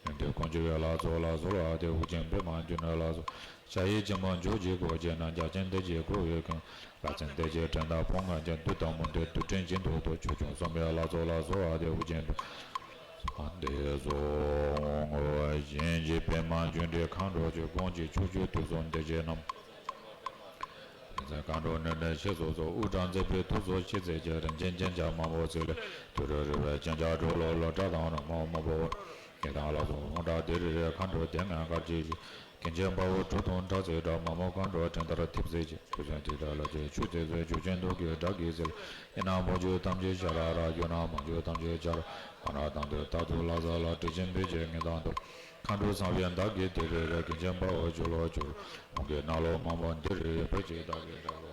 ཡོན་ཏན་ཀུན་སྤྱོད་ཀྱི་ལྷ་ཚོགས་ལ་སོལ་བ་སྟེ། དབུ་ཅན་པདྨ་འབྱུང་གནས་ལ་སོགས། ཞགས་ཡི་འབྱུང་པོ་འཇུག་ཅིང་འགུགས་བྱེད་ནས། རྒྱ་ཆེན་སྡེ་བཞིས་བསྐོར་བའི་ཀུན། ལྷ་བཙན་སྡེ་བཞིའི་བྲན་དང་ཕོ་ལྔ་ཅན། བདུད་དང་མུ་སྟེགས་དུག་ཕྲན་གྱི་མདུན་དུ། ཆོས་སྐྱོང་སྲུང་མའི་ལྷ་ཚོགས་ལ་སོལ་བ་སྟེ། དབུ་ཅན་པདྨ་འདི་སོགས་བཞིན་གྱི་པདྨ་འབྱུང་གནས་མཁའ་འགྲོ་ཆོས། དགོངས་ཀྱི་ཕྱོགས་བཅུའི་དུག་གསུམ་སྡེ་བཞིའི་རྣམས། རིག་འཛིན་མཁའ་འགྲོ་ནུས་ལྡན་གཤེགས་སུ་གསོལ། དབུ་སྐྲ་མཛེས་པའི་ཐོར་ཚུགས་ཕྱི་མཛེས་ཀྱི། རིན་ཆེན་རྒྱན་ཆ་མང་པོ་བརྩེགས་ལས། ཐོད་རུས་རལ་པའི་རྒྱན་ཆ་དྲུག་ལ། ལོ་འདབ་དང་རོལ་མོ་མང་པོ་འོད། གཡས་དང་ལྷ་ཚོགས་ཧཱུྃ་སྒྲ་དི་རི་རི། མཁའ་འགྲོ་སྡེ་ལྔའི་གར་གྱིས་བཞུགས། གིང་ཆེན་དཔའ་བོ་གྲུ་དང་སྒྲ་ཚིག་སྒྲོག། མ་མོ་མཁའ་འགྲོ་སྤྲིན་ལྟར་འཐིབས་སེ་བྱེད། དུག་གསུམ་ཐིག་ཕྲད་ལ་སོགས་ཆུ་དེ་ཚོ། ཆོས་ཀྱི་མདོག་གི་སྒྲ་གིས་བསིལ། ཡིན་ན་མོ་ཆུ་ཐམས་ཅད་ཤ་ར་ར། ཡོད་ན་མོ་ཆུ་ཐམས་ཅད་ཆ་ར། གང་ན་དང་དུ་རྟག་ཏུ་ལྷ་ས་ལ། དྲི་ཞིམ་སྤོས་ཀྱི་ངད་ལྡན་དུ། མཁའ་འགྲོ་ཚངས་པའི་མདངས་ཀྱིས་དི་རི་རི། གིང་ཆེན་དཔའ་བོ་ཆུ་ལོག་ཆུ་རོ། ཧཱུྃ་གི་གནག་ལོ་མང་པོ་དི་རི་རི། བོད་ཀྱི་བདག་གི་བདག་པོ།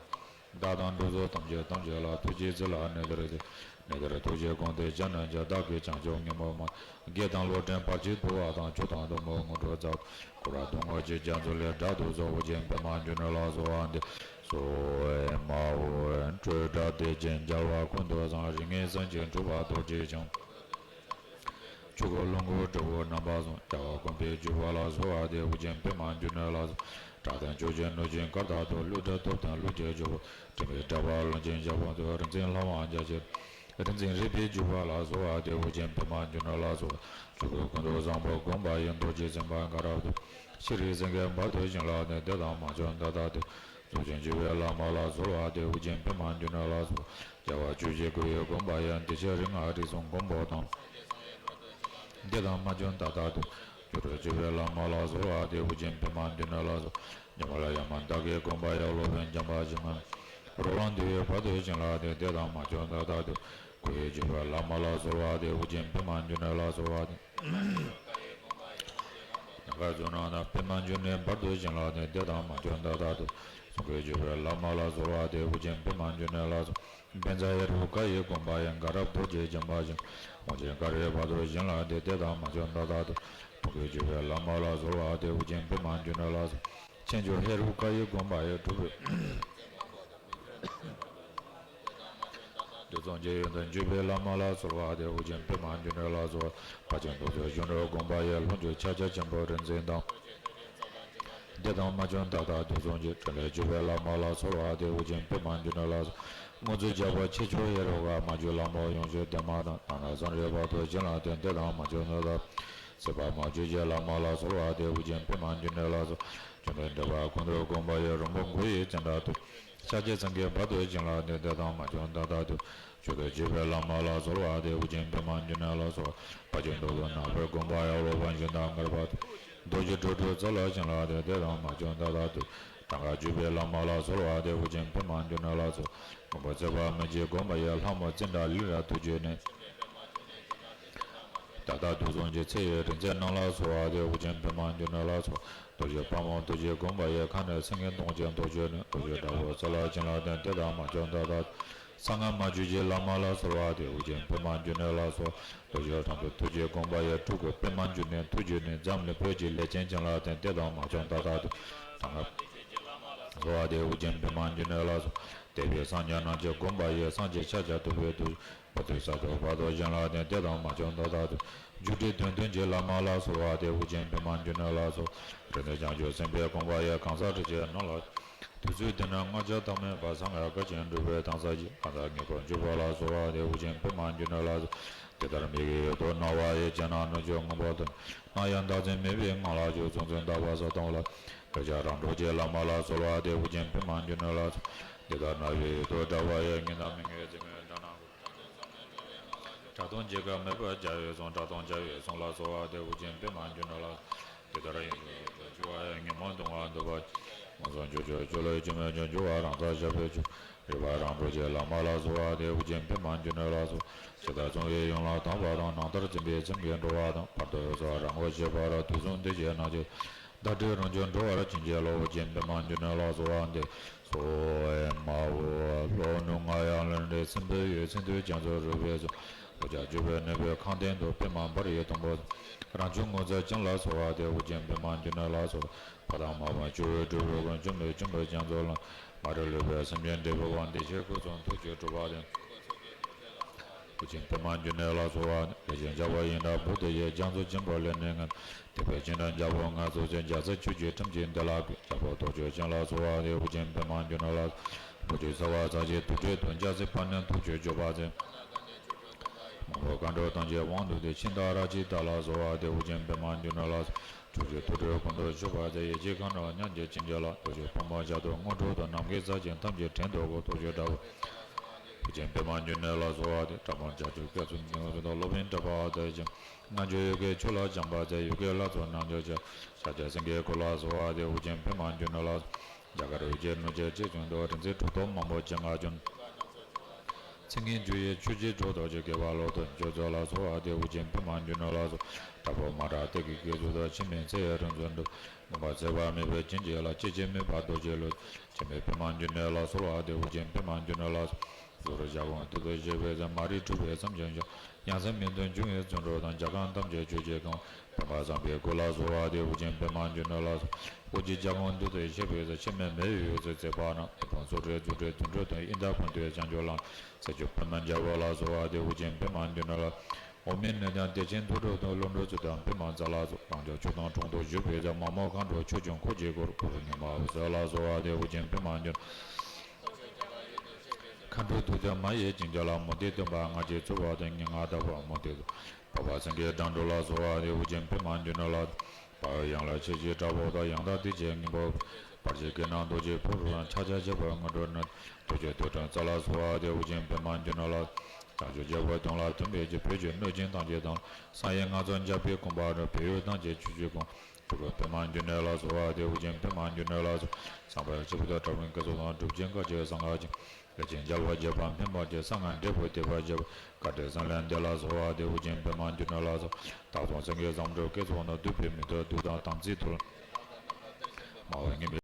བདག་དང་འགྲོ་ཚོགས་ཐམས་ཅད་ཐམས་ཅད་ལ། ཐུགས་རྗེས་བརྩེ་ལ་གནས་དེར་གཟིགས། གནས་དེར་ཐུགས་རྗེས་དགོངས་ཏེ་ཕྱག་ན་རྒྱ། བདག་གིས་བྱང་ཆུབ་ཉོན་མོངས་མ། བགེགས་དང་ཀླུ་ཕྲན་བར་ཆད་འདུལ་བ་དང་། མཆོག་དང་ཐུན་མོང་དངོས་གྲུབ་སྩལ། སྐུ་རབ་སྟོང་ངོ་གཅིག་རྒྱ་མཚོ་ལས། སྒྲ་དུ་སོགས་དབུ་ཅན་པདྨ་འབྱུང་གནས་ལ་སོལ་བ་འདི་སོགས། མ་འོངས་སྤྲོས་བྲལ་བདེ་ཆེན་རྒྱལ་བ་ཀུན་ཏུ་བཟང་། རིགས་ལྔའི་སེམས་ཅན་འཁྲུགས་པ་གདོས་བཅས་ཀྱང་། ཆོས་སྐུ་ལོངས་སྐུ་འབྲས་བུ་རྣམ་པ་གསུམ། རྒྱལ་བ་དགོངས་པའི་བརྒྱུད་པ་ལ་སོལ་བ་སྟེ། དབུ་ཅན་པདྨ་འབྱུང་གནས་ལ་སོགས། སྐྲག་དང་སྐྱོ་ཅན་གནོད་སྦྱིན་སྐར་ལྟར་དུ། ཀླུ་སྒྲ་སྟོབས་དང་ཀླུ་རྒྱལ་སྐྱོབ། འདྲེན་པའི་དྲེགས་པ་རློན་ཅིང་ཞབས་བརྐྱང་དུ། རིག་འཛིན་ལྷ་དབང་རྒྱ་ཆེར། རིག་འཛིན་རིག་པའི་བརྒྱུད་པ་ལ་སོལ་བ་སྟེ། དབུ་ཅན་པདྨ་འབྱུང་གནས་ལ་སོགས། ཆོས་སྐུ་ཀུན་ཏུ་བཟང་པོ་བསྒོམ་པ་ཡི། རྡོ་རྗེ་སེམས་དཔའ་དགའ་རབ་ཏུ། ཤྲཱི་སེང་གེ་བར་དུ་བྱིན་རླབས་ནས། བདེ་དང་མ་བྱོན་ད་ལྟ་དུ། རྫོགས་ཆེན་སྤྱོད་པའི་བླ་མ་ལ་སོལ་བ་སྟེ། དབུ་ཅན་པདྨ་འབྱུང་གནས་ལ་སོགས། རྒྱལ་བ་ཆོས་ཀྱི་སྐུ་ཡི་བསྒོམ་པ་ཡི། བདེ་གཤེགས་རིགས་ལྔ་རིགས་གསུམ་མགོན་པོ་དང་། བདེ་དང་མ་བྱོན་ད་ལྟ་དུ། སྒྱུ་འཕྲུལ་སྤྱོད་པའི་བླ་མ་ལ་སོལ་བ་སྟེ། དབུ་ཅན་པདྨ་འབྱུང་གནས་ལ་སོགས། ཉོན་མོངས་ལས་ཡ་མ་བདག་གིས་བསྒོམ་པ་ཡི། སློབ་དཔོན་འཇམ་དཔལ་ཞི་མི་ལ། རོ་ལངས་འདུལ་བའི་བར་དུ་བྱིན་རླབས་ཏེ། བདེ་དང་མ་བྱོན་ད་ལྟ་དུ། སྐུ་ཡི་སྤྱོད་པའི་བླ་མ་ལ་སོལ་བ་སྟེ། དབུ་ཅན་པདྨ་འབྱུང་གནས་ལ་སོལ་བ་སྟེ། ནམ་མཁའ་ཟུར་ན་ན་པདྨ་འབྱུང་གནས། བར་དུ་བྱིན་རླབས་ཏེ། བདེ་དང་མ་བྱོན་ད་ལྟ་དུ། གསུང་སྐུའི་སྤྱོད་པའི་བླ་མ་ལ་སོལ་བ་སྟེ། དབུ་ཅན་པདྨ་འབྱུང་གནས་ལ་སོགས། བཛྲ་ཧེ་རུ་ཀ་ཡི་བསྒོམ་པ་ཡི། དགའ་རབ་རྡོ་རྗེ་འཇམ་དཔལ་ཞི་མི་ལ། དབང་ཆེན་དཀར་པོའི་བར་དུ་བྱིན་རླབས་ཏེ། བདེ་དང་མ་བྱོན་ད་ལྟ་དུ། ཐུགས་ཀྱི་སྤྱོད་པའི་བླ་མ་ལ་སོལ་བ་སྟེ། དབུ་ཅན་པདྨ་འབྱུང་གནས་ལ་སོགས། ཆེ་མཆོག་ཧེ་རུ་ཀ་ཡི་བསྒོམ་པ་ཡི། གྲུབ་པའི་བདུད་ཚོགས་ཀྱི་ཡོན་ཏན་སྤྱོད་པའི་བླ་མ་ལ་སོལ་བ་སྟེ། དབུ་ཅན་པདྨ་འབྱུང་གནས་ལ་སོགས། དཔལ་ཆེན་ཐུགས་རྗེ་གཞོན་ནུའི་བསྒོམ་པ་ཡི། ལྷུན་གྱིས་ཆགས་ཆགས་ཆེན་པོའི་རིག་འཛིན་དང་། བདེ་དང་མ་བྱོན་ད་ལྟ་དུས་གསུམ་གྱི། ཕྲིན་ལས་སྤྱོད་པའི་བླ་མ་ལ་སོལ་བ་སྟེ། དབུ་ཅན་པདྨ་འབྱུང་གནས་ལ་སོགས། དངོས་གཙོ་རྒྱལ་པོ་ཆེ་མཆོག་ཧེ་རུ་ཀ། མ་གྱུར་ལྷ་མོ་ཡོངས་བཞུགས་བདེ་མ་དང་། ནང་ན་སངས་རྒྱས་བར་དུ་བྱིན་རླབས་ཏེ། བདེ་དང་མ་བྱོན་ད་ལྟ། སྲིད་པ་མ་བྱོན་གྱི་བླ་མ་ལ་སོལ་བ་སྟེ། དབུ་ཅན་པདྨ་འབྱུང་གནས་ལ་སོགས། བཅོམ་ལྡན་འདས་དཔལ་ཀུན་ཏུ་དགོངས་པ་ཡི། རིན་པོ་མགོ་ཡི་ཙནྡྲ་དུ། ཤཱཀྱ་ཚང་གི་བར་དུ་བྱིན་རླབས་ཏེ། བདེ་དང་མ་བྱོན་ད་ལྟ་དུ། མཆོག་ཏུ་གྱུར་པའི་བླ་མ་ལ་སོལ་བ་སྟེ། དབུ་ཅན་པདྨ་འབྱུང་གནས་ལ་སོགས། དཔལ་གྱི་མདོག་ཏུ་ནག་པོའི་བསྒོམ་པ་ཡི། སློབ་དཔོན་ཞི་མདངས་དཀར་པོ་དང་། རྡོ་རྗེ་གྲུབ་ཐོབ་རྩ་ལ་བྱིན་རླབས་ཏེ། བདེ་དང་མ་བྱོན་ད་ལྟ་དུ། གྲངས་ཀ་གྱུར་པའི་བླ་མ་ལ་སོལ་བ་སྟེ། དབུ་ཅན་པདྨ་འབྱུང་གནས་ལ་སོགས། མགོན་པོ་ཚེ་དཔག་མེད་ཀྱི་བསྒོམ་པ་ཡི། ལྷ་མོ་ཙནྡྲ་ལེགས་རབ་ཏུ་བརྗོད་ནས། ད་ལྟ་དུས་གསུམ་གྱི་ཚེ་ཡི་རིག་འཛིན་རྣམས་ལ་གསོལ་བ་འདེབས། དབུ་ཅན་པདྨ་འབྱུང་གནས་ལ་གསོལ། རྡོ་རྗེ་ཕག་མོ་ཐུགས་རྗེས་བསྐུམ་པ་ཡི། མཁའ་འགྲོ་སེང་གེ་གདོང་ཅན་ཐུགས་རྗེས་ནི། རྡོ་རྗེ་དྲག་པོ་ཚེ་ལ་བྱིན་རླབས་ལྡན། དེ་དག་མ་བྱོན་ད་ལྟ་དུ། གསང་སྔགས་མ་བཅོས་རྗེ་བླ་མ་ལ་གསོལ་བ་འདེབས། དབུ་ཅན་པདྨ་འབྱུང་གནས་ལ་གསོལ། རྡོ་རྗེ་དྲག་པོ་ཐུགས་རྗེས་བསྐུམ་པ་ཡི། སྤྲུལ་སྐུ་པདྨ་འབྱུང་གནས་ཐུགས་རྗེས་ནི། འཛམ་གླིང་བོད་ཀྱི་ལས་ཅན་བྱིན་རླབས་ལྡན། དེ་དག་མ་བྱོན་ད་ལྟ་དུ། གསང་སྔགས་གསོལ་བ་འདེབས། དབུ་ཅན་པདྨ་འབྱུང་གནས་ལ་གསོལ། འདས་པའི་སངས་རྒྱས་རྣམས་ཀྱིས་བསྒོམས་པ་ཡི། སངས་རྒྱས་ཤཱཀྱ་ཐུབ་པའི་ཐུགས། བུ་ཐུགས་ས་ཐོབ་བར་དུ་བྱིན་རླབས་ལྡན། དེ་དག་མ་བྱོན་ད་ལྟ་དུ། རྒྱུ་འབྲས་དོན་མཐུན་གྱི་བླ་མ་ལ་གསོལ་བ་འདེབས། དབུ་ཅན་པདྨ་འབྱུང་གནས་ལ་གསོལ། རིག་འཛིན་བྱང་ཆུབ་སེམས་དཔའི་བསྐུལ་བ་ཡི། གང་ཟག་སྲིད་ཞིའི་ནང་ལ། དུས་ཚོད་འདི་ན་ལྔ་བརྒྱ་ཐམ་པའི་བར། གསང་སྔགས་བཀའ་བཞིན་སྒྲུབ་པའི་གང་ཟག་གི། གང་ཟག་ངེས་པར་འབྱུང་བ་ལ་གསོལ་བ་འདེབས། དབུ་ཅན་པདྨ་འབྱུང་གནས་ལ་གསོལ། དེ་ལྟར་མིག་གིས་ཡུལ་དུ་སྣང་བ་ཡི། རྒྱ་ནག་ནུབ་ཕྱོགས་སྔོན་པོ་དུ། སྣང་ཡང་བདག་འཛིན་མེད་པའི་ངང་ལ་བཞུགས། གཟུང་འཛིན་དག་པ་ས་དང་བ་ལ། བོད་ལྗགས་རང་གྲོལ་གྱི་བླ་མ་ལ་གསོལ་བ་འདེབས། དབུ་ཅན་པདྨ་འབྱུང་གནས་ལ་གསོལ། འདི་ལྟར་སྣང་བའི་ཡུལ་དུ་འདྲ་བ་ཡི། ངན་སྣང་མི་མངོན་འཛིན་མེད་དགྲ་སྣང་ཀུན། གྲགས་སྟོང་འགྱེད་པ་མེད་པར་རྒྱལ་བའི་གསུང་། གྲགས་སྟོང་རྒྱལ་བའི་གསུང་ལ་གསོལ་བ་འདེབས། དབུ་ཅན་པདྨ་འབྱུང་གནས་ལ། དེ་ལྟར་ཡིན་ཞུ་བ་ཡི། ཉོན་མོངས་གདུང་བ་འདུལ་བ། མངོན་སུམ་ཕྱོགས་ཆོས་ཆོས་ལ་སྐྱོན་མེད་ཀྱང་། འབྱུང་བ་རང་མཚན་ཞབས་པད་ཆོས། རིག་པ་རང་གྲོལ་གྱི་བླ་མ་ལ་གསོལ་བ་འདེབས། དབུ་ཅན་པདྨ་འབྱུང་གནས་ལ་གསོལ། ཇི་ལྟར་གསུང་བའི་ཡུམ་ལ་དམ་པ་དང་། ནང་ལྟར་འཛིན་པའི་སེམས་ཀྱིས་འགྲོ་བ་དང་། བར་དུ་གསོལ་བ་རང་ངོ་ཤེས་པར། དུས་གསུམ་འདི་ཞེས་རྣམ་དཔྱོད། བདག་སྒྲིབ་རང་བྱུང་འགྲོ་བར་བྱིན་གྱིས་རློབས། དབུ་ཅན་པདྨ་འབྱུང་གནས་ལ་གསོལ་བ་འདེབས། གསོལ་བ་མ་འོ་ལོ་ནུ་ང་ཡང་ལན་རེ་སྲིན་པོའི་ཡུལ། སྲིན་དུ་རྒྱ་མཚོ་རུ་བས་སོ། འོ་ཇ་འཇུ་བའི་ནུས་པའི་ཁང་སྟེང་དུ། པདྨ་འབར་བའི་དུམ་བུ། རང་བྱུང་ངོ་མཚར་ཅན་ལ་གསོལ་བ་འདེབས། དབུ་ཅན་པདྨ་འབྱུང་གནས་ལ་གསོལ། ཕ་དང་མ་ཕམ་ཆུ་བོའི་སྒྲུབ་རུ་ཀུན། ཆུ་མོས་ཆུ་མོས་རྒྱ་མཚོ་ལ། མ་རིག་ལུས་པའི་སེམས་ཅན་འབྲས་བུ་དབང་། བདེ་གཤེགས་སྐུ་གསུམ་ཐུགས་རྗེས་སྒྲུབ་པ་དང་། དབུ་ཅན་པདྨ་འབྱུང་གནས་ལ་གསོལ་བ། ལས་ཅན་བྱ་བ་ཡི་དྭགས་བུ་དེ་ཡི། རྒྱ་མཚོ་ཆེན་པོ་ལས་ནི་ང་། དེ་བས་ཅི་འདྲ་རྒྱལ་པོ་ང་སོགས་ཀྱི། རྒྱལ་སྲིད་ཆོས་ཀྱི་ཁྲིམས་ཀྱིས་འདི་ལ་གུས། རྒྱལ་པོ་ཐུགས་རྗེ་ཅན་ལ་གསོལ་བ་འདེབས། དབུ་ཅན་པདྨ་འབྱུང་གནས་ལ། བུ་ཁྲིད་ཚ་བ་ཚ་ཞིང་དུར་ཁྲོད་དུ། རྒྱལ་སྲིད་པ་ནི་ཐུགས་ཀྱི་སྤྱོད་པ་མཛད། མང་པོ་མཁའ་འགྲོ་ཐམས་ཅད་དབང་བསྡུས་ཏེ། ཤིང་རྟ་རལ་གྲི་དར་ལ་གསོལ་བ་འདེབས། དབུ་ཅན་པདྨ་འབྱུང་གནས་ལ། ཕྱོགས་བཅུའི་དུར་ཁྲོད་ཀུན་ཏུ་བཞུགས་པ་མཛད། ཡེ་ཤེས་མཁའ་འགྲོ་མཉམ་གྱིས་བྱིན་གྱིས་བརླབ། རྡོ་རྗེ་ཕག་མོ་ཞབས་ཏོག་དངོས་གྲུབ་ཏུ། ནམ་མཁའི་ས་བཅུའི་ཐམས་ཅད་བྲན་དུ་བཀོལ། ཐུགས་རྗེ་དྲག་པོ། དབུ་ཅན་པདྨ་འབྱུང་གནས་ལ་གསོལ་བ་འདེབས། དྲག་པོ་བྱ་ཁྱུང་སྐེད་ཚོམ་ཉི་འོད་ཀྱི་མདོག། སློབ་དཔོན་གྲགས་པ་དར་ཞིང་། རྣལ་འབྱོར་ཡུལ་གྱི་ཆོས་ལ་སྦྱངས་པ་མཛད། ཡུལ་གྱི་ལྷ་ཚོགས་རྣལ་འབྱོར་ཆེ། ཤཱཀྱ་སེང་གེའི་སྐུ་ལ་གསོལ་བ་འདེབས། དབུ་ཅན་པདྨ་འབྱུང་གནས་ལ། རྒྱ་གར་འོད་ཀྱི་སྣོད་ཆས་ཅི་བྱུང་དུ། རིག་འཛིན་གྲུབ་ཐོབ་མང་པོ་ཅི་མངའ་བྱོན། ཚིག་ངན་སྦྱོར་བའི་ཆོས་ཀྱི་སྒྲོ་འདོགས་ཀྱི། དགེ་བ་ལོག་ཏུ་འགྱོ་ཚོགས་ལ་གསོལ་བ་འདེབས། དབུ་ཅན་པདྨ་འབྱུང་གནས་ལ་གསོལ། དྲག་པོ་མ་ར་དེ་གི་དགེ་ཚུལ་དུ། འཆི་མེད་ཚེ་ཡི་རིག་འཛིན་གྲུབ། མུན་པ་ཚེ་བ་མེད་པའི་བྱིན་གྱིས་བརླབས། སྐྱེ་འཆི་མེད་པ་རྡོ་རྗེའི་ལུས། འཆི་མེད་པདྨ་འབྱུང་གནས་ལ་གསོལ་བ་འདེབས། དབུ་ཅན་པདྨ་འབྱུང་གནས་ལ་གསོལ། གཟུགས་རུ་ཞལ་གོང་བདུད་དུ་ཞི་བའི་ཚེ། མ་རིག་འཁྲུལ་པའི་སེམས་ཀྱི་ཞི། ཡ་མཚན་མེད་དུ་འབྱུང་བའི་བརྩོན་འགྲུས་དང་། རྒྱ་གར་ཐམས་ཅད་ཆོས་ཀྱིས་གང་། པདྨ་བཟང་པོའི་སྐུ་ལ་གསོལ་བ་འདེབས། དབུ་ཅན་པདྨ་འབྱུང་གནས་ལ་གསོལ། དབུ་རྒྱན་ཞལ་གོང་བདུད་དུ་ཞི་བའི་ཚེ། འཆི་མེད་མེ་ཡི་འོད་ཟེར་བརྩེགས་པ་ན། དེད་དཔོན་སྲོག་རྩོལ་རྫུ་འཕྲུལ་དུད་འགྲོ་དང་། ཡི་དྭགས་ཀུན་བཏུལ་བྱང་ཆུབ་ལམ། ཚེ་སྐྱོང་པདྨ་རྒྱལ་པོ་ལ་གསོལ་བ་འདེབས། དབུ་ཅན་པདྨ་འབྱུང་གནས་ལ། འོག་མིན་ནས་ཀྱང་བདེ་ཆེན་དུད་འགྲོ་དང་། ཀླུ་འགྲོ་ཚུལ་དང་པདྨ་འཛིན་ལ་གསོལ། རང་ཅག་ཆོས་དང་དྲུང་དུ་བཞུགས་པའི་ཚེ། མ་མོ་མཁའ་འགྲོ་ཆོས་སྐྱོང་འཁོར་གྱིས་བསྐོར། གུ་རུ་ཉི་མ་འོད་ཟེར་ལ་གསོལ་བ་འདེབས། དབུ་ཅན་པདྨ་འབྱུང་མཁའ་འགྲོ་དུས་མཐའི་མ་ཡི་བྱིན་གྱིས་བརླབས། མུ་སྟེགས་སྟོན་པ་ལྔ་བརྒྱའི་ཚོགས་པ་དང་། ཉེར་ལྔ་དག་པ་མུ་སྟེགས་དང་། འཕགས་པ་སེང་གེའི་སྒྲ་སྒྲོགས་ལ་གསོལ་བ་འདེབས། དབུ་ཅན་པདྨ་འབྱུང་གནས་ལ། དཔའ་བོ་ཡན་ལག་ཆེ་བཞིའི་དྲག་པོ་དང་། ཡང་དག་ཏིང་ངེ་འཛིན་པོ། བར་ཆད་ཀུན་ནས་བཟློག་ཅིང་ཕུང་པོ་རྣམས། ཕྱག་རྒྱ་ཆེན་པོའི་དངོས་གྲུབ་བརྙེས། ཐུགས་རྗེ་ཏུ་དྲན་རྩ་ལ་གསོལ་བ་འདེབས། དབུ་ཅན་པདྨ་འབྱུང་གནས་ལ། བྱང་ཆུབ་རྒྱལ་པོའི་དོན་ལ་མཐུན་པའི་ཕྱིར། བོད་ཀྱི་གནོད་སྦྱིན་ཐམས་ཅད་དང་། གསང་བའི་ངང་ཚུལ་འཇམ་དཔལ་བཀོད་པ་རོལ། བོད་ཡུལ་ཐམས་ཅད་ཆོས་ཀྱིས་གང་། སྤྲུལ་སྐུ་པདྨ་འབྱུང་གནས་ལ་གསོལ་བ་འདེབས། དབུ་ཅན་པདྨ་འབྱུང་གནས་ལ་གསོལ། བསམ་པ་ཇི་བཞིན་དུ་དྲག་པོའི་དགེ་ཚོགས་དང་། སྒྲུབ་ཆེན་བཀའ་བརྒྱད་གསང་སྔགས་ཀྱི། ལས་ཅན་རྒྱལ་བ་དགྱེས་པ་འཕེན་པར་བྱེད། གསང་སྔགས་འབྲས་བུ་ཐེག་པར་བྱེད་པ། བཀའ་དྲིན་གསུམ་ལྡན་འདི་ལ་གསོལ་བ་འདེབས། དབུ་ཅན་པདྨ་འབྱུང་གནས་ལ་གསོལ། བདག་སོགས་སེང་གེ་བཟང་པོའི་སྐུ་ཚོགས་རྣམས། བདུད་པའི་མིང་དུ་བཏུལ་དང་དམ་ཚིག་དུལ། མ་འོངས་ངེས་པའི་